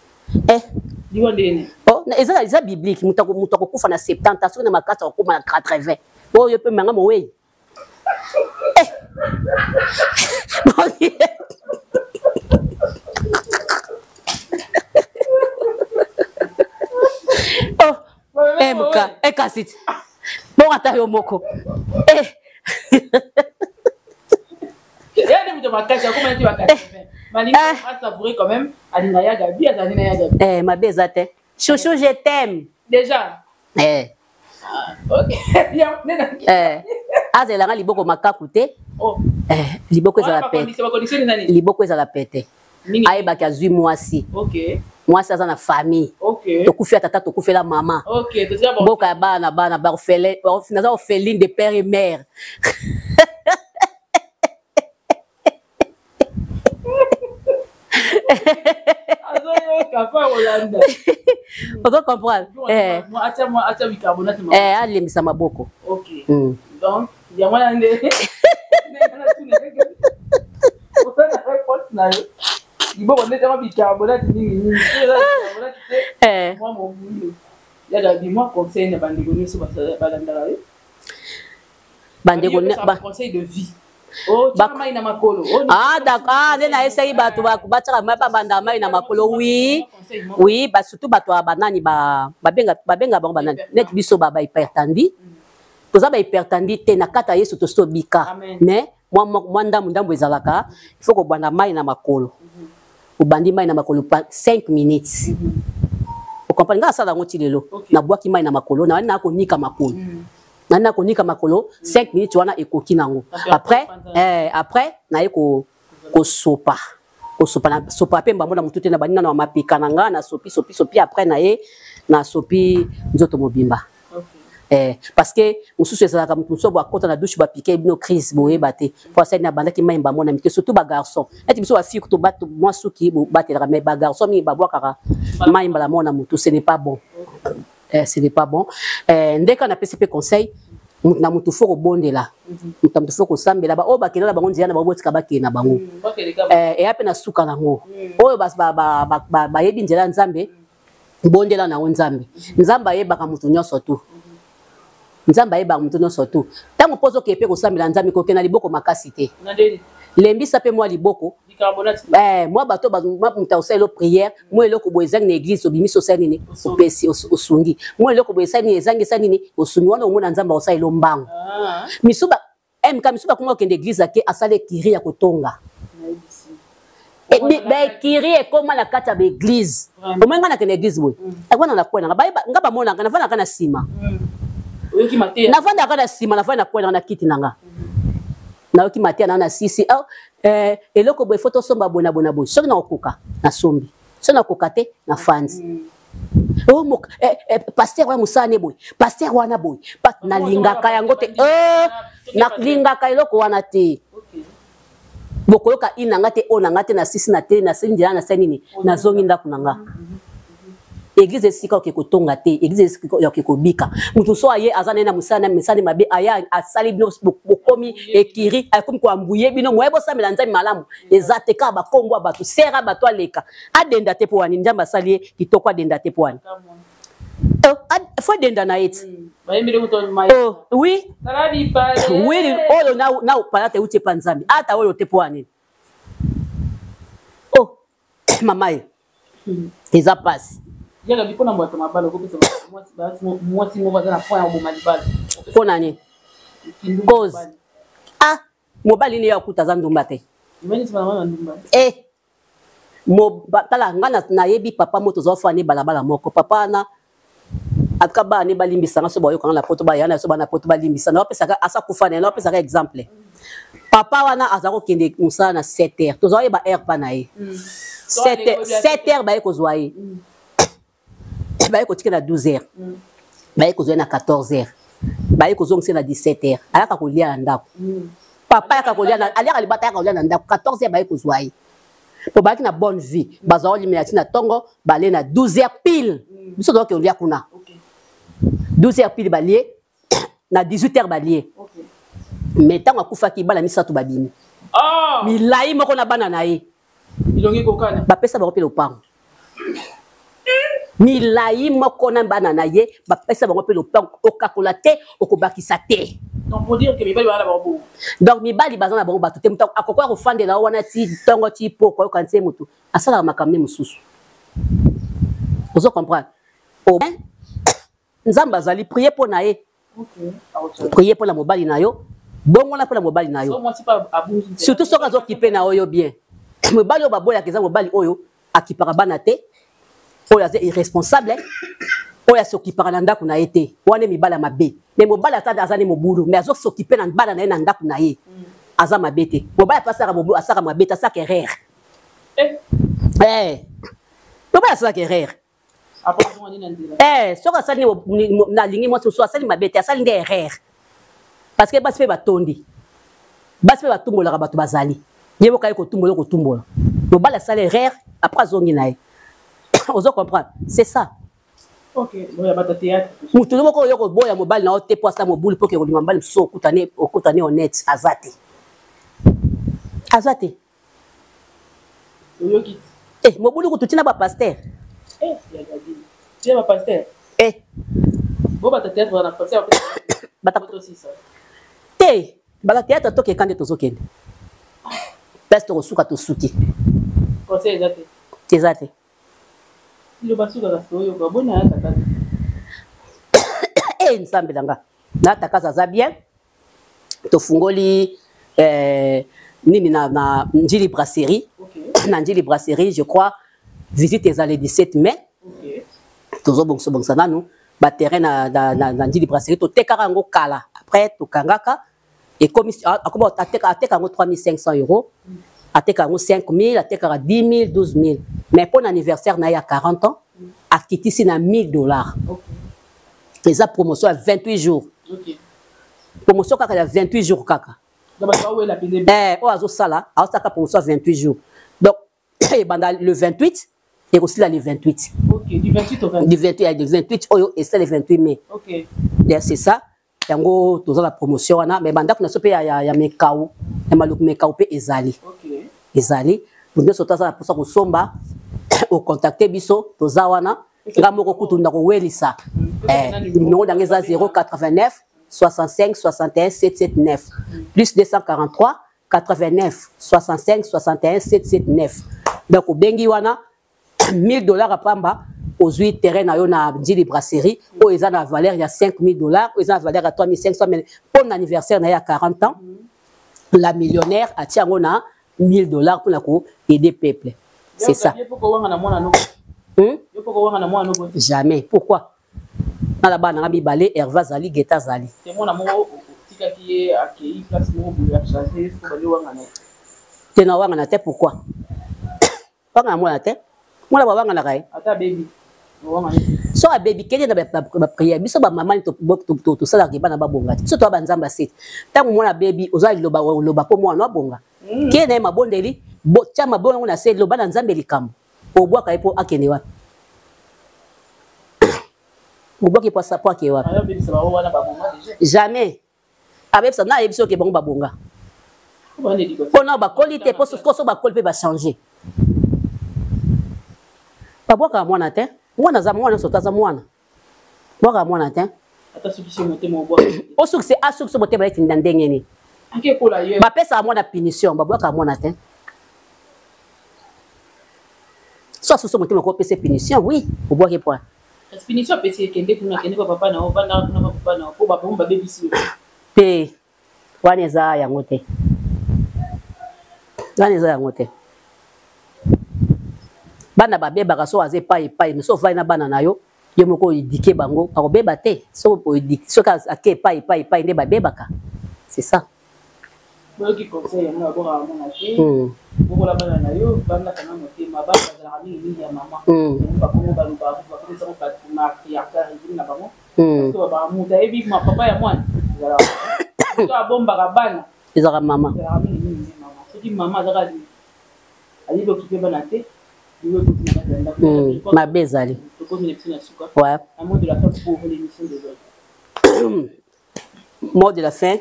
Eh. Liwa ndene. Oh, eza eza biblique, mutu mutu akokufa na 70, soki na makasi akokoma na 80. Oh, yo pe manga mowei. Eh. Oh, MK, eh kasi. Bon ata yo moko. Eh. Ya nde moto makasi akoma neti ba 80. Eh, mabe eza te. Chouchou, je t'aime. Déjà. Eh. Ah, ok. Eh. Azela nga liboko makaku te. Oh. Eh, liboko ezala pete. Liboko ezala pete. Ayebaki azwi mwasi. Okay. Mwasi aza na famille. Okay. Tokufela tata, tokufela mama. Okay, mboka ya bana bana ba orphelin, naza orpheline de père et mère. Ozo comprendre? Eh. Eh, alembisa maboko. Okay. Donc, yango wana nde liboko nde tanga bicarbonate mingi mingi te mwa mobulu yaka bimwa conseil na bandeko nyonso balandaka yo. Bandeko conseil de vie. Oh, mai na makolo. Ah, d'accord. Ah, nde nayesaki bato batiaka mai, babanda mai na makolo. Oui, oui, ba surtout bato ya banani, babenga babenga bango banani, neti biso ba hypertendu. Toza ba hypertendu te, na kati ya Yesu tosi tobika. Mais mwa ndambu ndambu ezalaka, il faut kobanda mai na makolo. Obandi mai na makolo 5 minutes. Okomprendre? Nga asala yango ti lelo. Nabwaki mai na makolo, na na konika makolo. Nani na konika makolo 5 minutes wana ekoki nango. Après, eh, après naye ko kosopa. Kosopa na sopa pe mbambo na mutu te, na bani na mapeka na nga na sopi sopi sopi, après naye na sopi nzoto mobimba. Eh, parce que mosusu ezalaka motu mosusu akota na douche, bapike bino crise, boyeba te po asali na bandaki mai mbambo na mite, surtout bagarçon. Neti biso bafille kutu bato mwa suki batelaka, mais bagarçon mingi babwakaka mai mbala moko na motu. Ce n'est pas bon. Eh, ce n'est pas bon. Eh, ndeka napesi mpe conseil, motu na motu fo kobondela, motu na motu fo kosambela. Baoyo bakenda na bango nzela na bango, botika bakende na bango. Eh, eya mpe na suka nango. Oyo bayebi nzela ya Nzambe, bondela na yo Nzambe. Nzambe ayebaka motu nyonso tu. Nzambe ayebaka motu nyonso tu. Ntango mpo ozokende mpe kosambela Nzambe, kokende na liboko makasi te, lembisa mpe mwa liboko. Eh, mwa bato, moto akosala elo prière, mwa eloko boye ezangi na église, obimisi, osali nini, opesi, osungi. Mwa eloko boye esali nini, ezangi, esali nini, osungi. Wana omona Nzambe akosala elo mbango. Misu mk misu bakoma kokende église, ake asala ekiri ya kotonga. Baekiri ekóma na kati ya baeglise. Omoi ngai nakende église boye, akwana na kwe nanga, nga bamonaka navandaka na nsima, navandaka na nsima, navandi na kwe nanga na kiti na nga, nayoki mateya na na sisi. Oh, eh, eloko boye fo tosomba boye na boye na boye. Soki nakokoka nasombi, soki nakokoka te nafandi. Oh, eh, eh, pasteur wana mosala ne boye, pasteur wana boye, nalingaka yango te. Eh, nalingaka eloko wana te. Bokoyoka i na nga te, oyo na nga te, na sisi na te, nasali nzela, nasali nini, nazongi ndako na nga. Église esika oke kotonga te, église esika oke kobika. Moto so aye aza naye na mosala na misala mabe, aya asali bino, bokomi ekiri, akomi koambuye bino, moye bosambela Nzambe malamu eza te. Kaka bakombo ya bato, sera bato, aleka adenda te. Mpo wani Nzambe asali ye kitoko, adenda te. Mpo wani fo adenda na ye ti? Oh, oui oui, oyo na palata euti epa Nzambe, ata oyo te. Mpo wani? Oh, mama ye eza pasi. Yaka mpona bato mabala, okopesa mwasi moko aza na point ya koboma libala? Mpo na nini? Cause, ah, mobali ne yo akuta aza ndumba te. Eh, tala nga, nayebi papa mo tozwa ne balabala moko. Papa wana atuka bana ne balimbisanga so bayokanga na poto, baya na so bana poto balimbisa. Naopesaka asa kufa na ye, naopesaka exemple. Papa wana aza kokende mosala na 7 heures, tozwa yeba heure pa na ye 7 heures, baye kozwa ye, baye kotika na 12 heures, baye kozwa ye na 14 heures, baye kozongisa na 17 heures. Ayaka kolia na ndako. Papa ayaka kolia, aliaka libata, ayaka kolia na ndako 14 heures, baye kozwa ye po bayaki na bonne vie, bazwa olimela ti na ntongo, balie na 12 heures pile. Biso tozoki kolia kuna 12 heures pile, balie na 18 heures, balie. Mais ntango akufaki, bana misato babimi milai moko na bana na ye, bapesa bango mpe lopango. Milai moko na bana na ye, bapesa bango mpe lopango. Okakola te, okobakisa te. Donc mibali baza na bango bato te. Moto akokoya kofandela wana ti ntongo ti poko, oyoka ntie motu asalaka makambo ne mosusu. Ozo comprendre? Nzambe azali, prie mpo na ye, prie mpo na mobali na yo, bongola mpo na mobali na yo, surtout soki azokipe na oyo bien. Mobali oyo baboyaka eza mobali oyo akipaka bana te, oyo aza irresponsable, oyo asokipaka na ndako na ye te. Wana mibali ya mabe. Mais mobali ata aza ne mobulu, mais azosokipe na bana na ye na ndako na ye, aza mabe te. Mobali ata asaka mobulu, asaka mabe te, asaka erreur. Eh. Mobali asalaka erreur. Eh, soki asali nalingi mwasi mosusu, asali mabe te, asali nde erreur, parce que basi mpe batondi, basi mpe batumbolaka bato bazali ye moko aye kotumbola kotumbola. Mobali asali erreur, après azongi na ye. Ozo comprendre? C'est ça. Motu moko oyo koboya mobali na yo te mpo asala mobulu, mpo ke kolinga mobali mosusu okutane, okutane honnête aza te, aza te. Oyoki? Eh, mobulu kutu ntina bapasteur. Eh, tina bapasteur. Eh. Bo bata théâtre na pasteur. Bata te, bata théâtre, tokeka nde tozokende place tokosuka, tosuki. Conseil eza te? Eza te. Liloba sukaka soyoka bona ya tata. E Nzambe na nga, natakaza aza bien. Tofungoli nini na Njili Brasserie. Na Njili Brasserie, je crois visite eza le 17 mai. Tozobongisa nanu baterrain na Njili Brasserie. Totekaka yango kala, après tokangaka. Ekomi akoma ateka yango 3500 euros, ateka yango 5000, atekaka 10 000, 12 000, mais mpo na anniversaire na ye ya 40 ans, akitisi na 1000 dollars. Eza promotion ya 28 jours. Promotion kaka ya 28 jours kaka. Eh, oyo azosala, azosalaka promotion ya 28 jours, donc ebanda le 28, ekosila le 28. Okay, du 28 au 28. Du 28, du 28 oyo esila le 28 mai. Yeah, c'est ça. Yango toza na promotion wana, mais bandako na so mpe ya mekau, ya Maluku mekau mpe ezali. Ezali moto nyonso to aza na mposa kosomba, ocontacte biso, toza wana. Nga moko kutu na kowelisa. Numéro na nga eza 089 65 61 779, plus 243 89 65 61 779. Donc obengi wana, 1000 dollars apamba, ozwi terrain na yo na Njili Brasserie, oyo eza na valeur ya 5000 dollars, oyo eza na valeur ya 3500, mais mpo na anniversaire na ye ya 40 ans, la millionnaire atia yango na 1000 dollars mpona koaider peuple. C'est ça. Jamais. Pourquoi? Nala bana nga mibale, Herve azali, Geta azali. Otikaki ye akei place moko boye, achange, so bali wangana. Te, na wangana te. Pourquoi wangana mwana te? Mwana bawanganaka ye? Ata abebi? So abebi, kende na baprière. Biso bamama tosalaka bana babonga te. Biso toya banzambe asete. Ntango mwana abebi, oza liloba oloba mpo mwana abonga. Kende na ye mabondeli, tia mabongo na se, loba na Nzambe likambo. Obwaka ye mpo akende wapi? Obwaki mpo akende wapi? Jamais abebisa. Na ayebi soki bango babonga mpona bakoli te, mpo so bakoli mpe bachange. Babwakaka mwana te. Mwana aza mwana, nyonso to aza mwana. Bwakaka mwana te. Osukise, asukise motema neti na ndenge nini? Bapesaka mwana punition, babwakaka mwana te. So asusi motema, kopesa punition, oui, obwaki point. Punition apesi, ekende kuna, akende pa papa na yo, vandaka kuna pa papa na yo, mpo babango babebisi yo. Te, wana eza yango te, wana eza yango te. Bana babebaka so aza epai epai, mais so ovandi na bana na yo, yo moko oéduquer bango, bakobeba te. Soki ake epai epai epai nde babebaka, c'est ça. Boyoki conseil yango, babokaka mona te. Bokola bana na yo, bandaka na motema. Bana bazalaka mingimingi ya mama. Yango bakongo balobaka, bakomisango matriarcat, régime na bango, parce que babaka moto ayebi papa ya mwana ezalaka moto abombaka bana. Ezalaka mama. Ezalaka mingimingi nde mama. Soki mama azaka ayebi okipe bana te, liwo ekoti na kati ya ndako. Mabe ezali. Tokomi na biso na suka. Ouais. Un mot de la fin pour l'émission d'aujourd'hui. Mot de la fin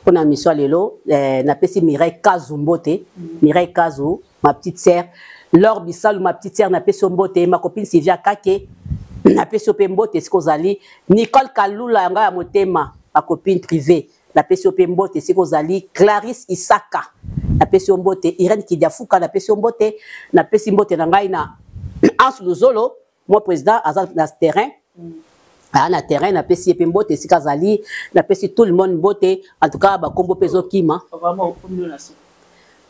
mpona mission ya lelo, napesi Mireille Kazu mbote. Mireille Kazu, ma petite sœur, Laure Bisalu, ma petite sœur, napesi yo mbote. Ma copine Sylvia Kake, napesi yo mpe mbote esika ozali. Nicole Kalula yanga ya motema, ma copine privée, napesi yo mpe mbote esika ozali. Clarisse Isaka, napesi yo mbote. Irene Kidiafuka, napesi yo mbote. Napesi mbote na ngai na Anse Luzolo, mon président, aza na terrain, aa na terrain, napesi ye mpe mbote esika azali. Napesi tout le monde mbote. En tout cas, bakombo mpe ezokima.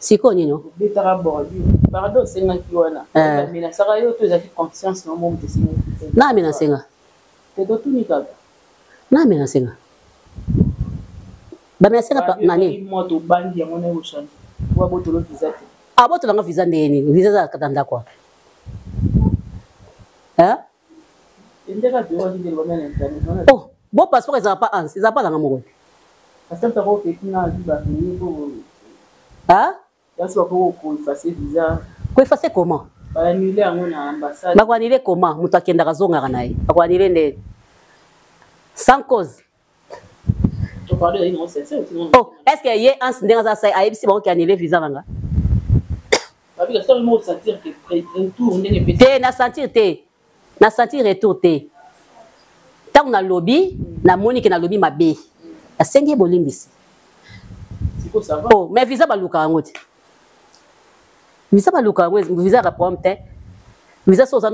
Sikoyo nini? Obetaka bordure, pardon osengaki wana. Bamenasaka yo to ezalaki conscience na moto esengaki? Na amenasenga. Te, totuni kaka. Na amenasenga, bamenasenga nani? Moto obangi yango na ochange wa botolo visa te. Abotolanga visa ndenge nini? Visa eza kata ndako wapi? Oh, bo passeport ezala pa ans, ezala pa nanga moko. Koeffacer comment? Bakoannuler comment? Moto akendaka, azongaka na ye, bakoannuler nde sans cause. Oh, est ce que ye ans ndenge aza sai, ayebisi bango ke annuler visa nanga te? Na sentir te, na sentir retour te. Ntango nalobi, namoni ke nalobi mabe, nasengi ye bolimbisi. Oh, mais visa balukaka yango te. Visa baluka yango, visa yaka problème te. Visa, so oza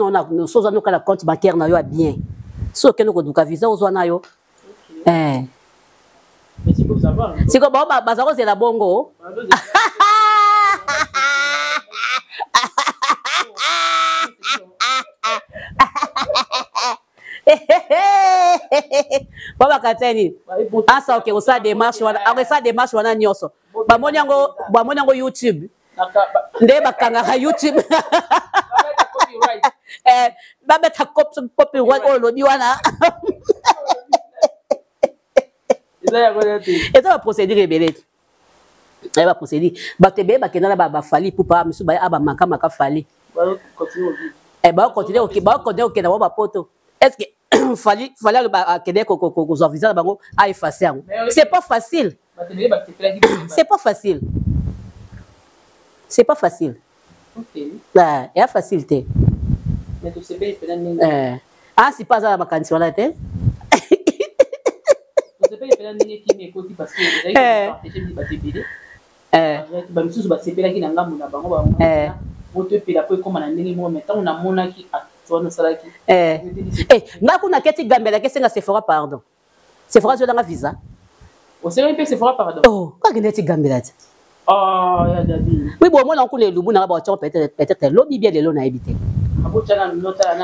so oza nokala compte bancaire na yo ya bien, so okende koduka visa, ozwa na yo. Siko bao baza kozela bongo. Ba bakati nini? Asa oke kosala démarche wana, akosala démarche wana nyonso, bamoni yango, bamoni yango YouTube nde bakangaka YouTube, babeta copyright oyo olobi wana. Eza baprocédure ebele te, eza baprocédure. Bato ebele bakenda na baFally Ipupa, misusu baya bamaka maka Fally, baocontinue kokenda bango bapoto. Est ce que Fally aloba akende kozwa visa na bango, aefface yango? C'est pas facile, c'est pas facile, c'est pas facile. Eya facile te. Asi mpe aza na makanisi wana te. Tosepeli mpena ndenge kimi ekoti, parce que ezalaki partage, bato ebele bamisusu basepelaki na ngambo na bango, moto epela po ekóma na ndenge moko. Mais ntango namonaki acte wana osalaki. Nga kuna keti gambelaki, esenga Sephora pardon, Sephora azwelanga visa. Osengaki mpe Sephora pardon? Oh, kakende ti gambela ti. Oh, ya Gabi. Oui, bon, omona kuna elubu nanga baotyango peut-être lobi bien, lelo nayebi te.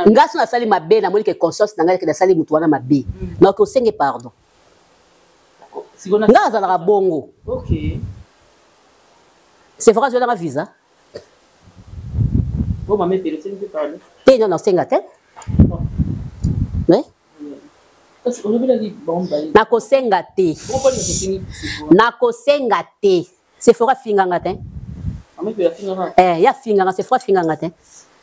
Nga so nasali mabe, namoni ke conscience na ngai ke nasali motu wana mabe, naoki osenge pardon. Nga azalaka bongo. Sephora azwelanga visa te, non, nasenga te. Oui, nakosenga te, nakosenga te. Sephora afinganga te. Ya finganga, Sephora afinganga te.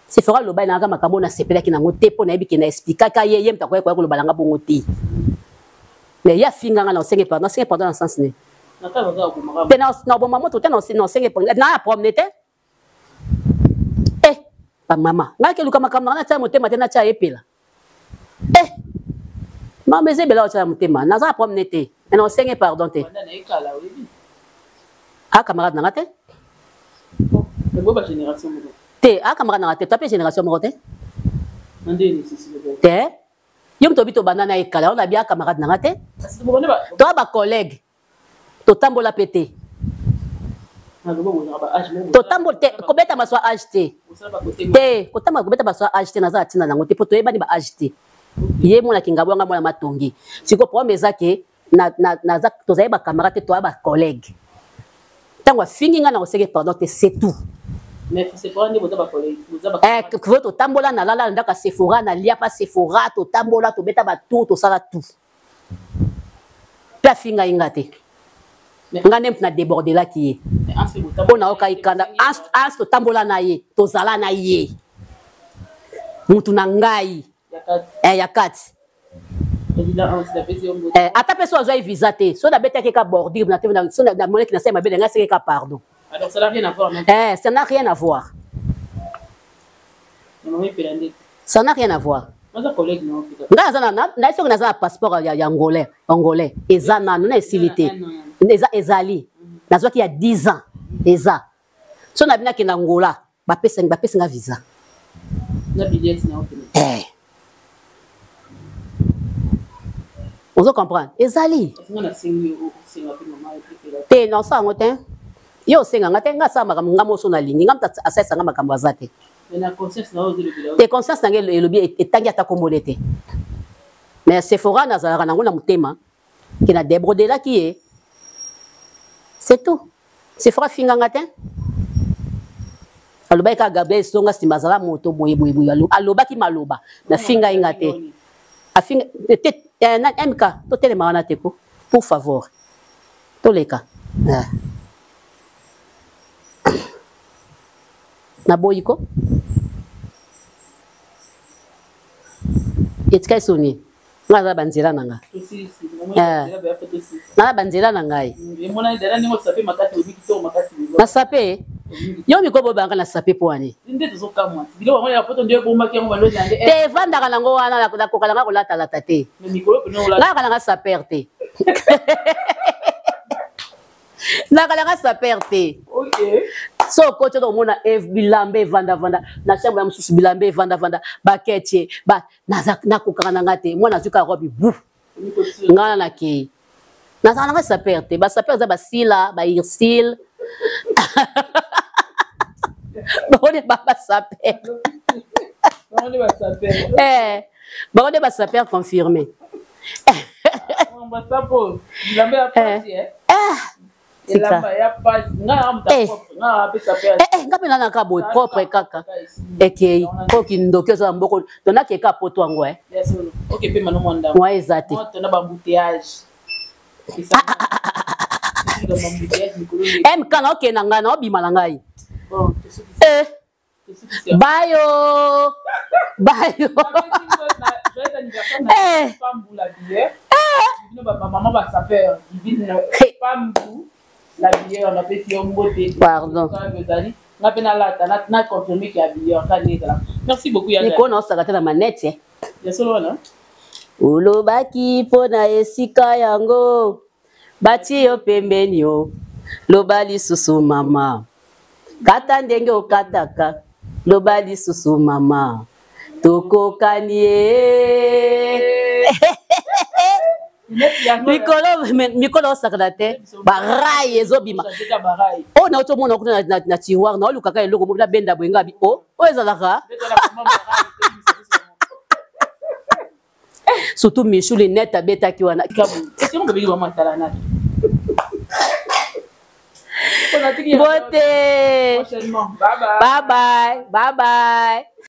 Sephora aloba nanga makambo oyo nasepelaki nango te, mpo nayebi ke na expliquaka ye, ye moto akoya koya koloba nanga bongo te. Mais ye afinganga, na osenge pardon, nasenge pardon na sens ne te, na oboma moto te, na osenge na ya problème te. Eh, bamama, ngai keluka makambo nanga, natia motema te, natia epela. Eh, mama, eza ebela, otia motema, naza na problème te, mais na osenge pardon te. A camarade nanga te te, a camarade nanga te, to ape génération moko te te. Yo moto obi tobanda na ekala wana, bia camarade nanga te, toa bacollègue, totambola mpe te, totambola te, kobeta maswa age te te, kotambola kobeta maswa age te, naza na ntina nango te, mpo toyebani ba age te. Ye monaki ngabo yanga mwana matongi. Sikoyo problème eza ke tozali bacamarade te, toya bacollègue. Ntango afingi ngai, na kosenge pardon te, c'est tout. Faut totambola, nalala na ndako ya Sephora, nalia pa Sephora, totambola, tobeta batour, tosala tout, mpe afingai nga te. Nga nde na débordelaki ye mpo nayokai kanda. Ans totambola na ye, tozala na ye, mutu na ngai ya kati. Ata mpe so azwaki visa te, so nabetaki ka bordure, so namonaki nasali mabe na ngai, asengeki ka pardon. Alors, ça n'a rien à voir. Eh, ça n'a rien à voir. Ça n'a rien à voir. Ngai aza na, soki naza na passeport ya angolais, angolais eza nanu na esili te, eza ezali nazwaki ya 10 ans, eza so na bino akenda Angola, bapesinga visa. Eh. Ozo comprendre, ezali te, naosala yango te. Yo osenga nga te, nga asala makambo nga moso nalingi, nga moto asalisa nga makambo aza te. Te, conscience na ngai elobi etangi ata kombo ne te. Mais Sephora nazalaka nango na motema ke na debrodelaki ye. C'est tout. Sephora afinga nga te. Alobaki kaka Gabriel Songa nsima azala moto boye boye boye, alobaki maloba nafinga ye nga te. Afinga te, MK totelema wana te ko, pour favor toleka. Naboyi ko etikali soni, nga naza banzela na nga, nga na banzela na ngai na sape yo miko boyebanga na sape mpo wani te, evandaka nango wana, nakoka nanga kolatalata te, ngaka nanga saper te, nakalanga saper te. So okoti oto omona bilamba evandavanda na chambre ya mosusu, bilamba evandavanda, baketie nakokaka na nga te. Mwana azwi kaka robe bu, nga na nakei, nazala nanga saper te. Basaper eza basila bairsile, bango nde basaper, bango nde basaper confirmé. Nga mpe nanaka boye propre kaka ekei oyo kindoki oza na mboko tonakeka poto yango mwa eza te. MK naokende na ngai, naobima na ngai. Bayo bayo. Pardon. Nga mpe nalata na confirme ke habilleur ka nde ezala. Merci beaucoup ya mikolo naosaka te na manete. Ya solo wana. Olobaki mpo na esika yango bati yo pembeni, yo loba lisusu mama, kata ndenge okataka, loba lisusu mama, tokokani ye mikolo mikolo osakana te, barai ezobima oyo nauti omona kuna na tiroir, naolukaka eloko moko nabenda boye, ngabi o oyo ezalaka surtout Michou linete abetaki wana. Bote, bye bye, bye bye.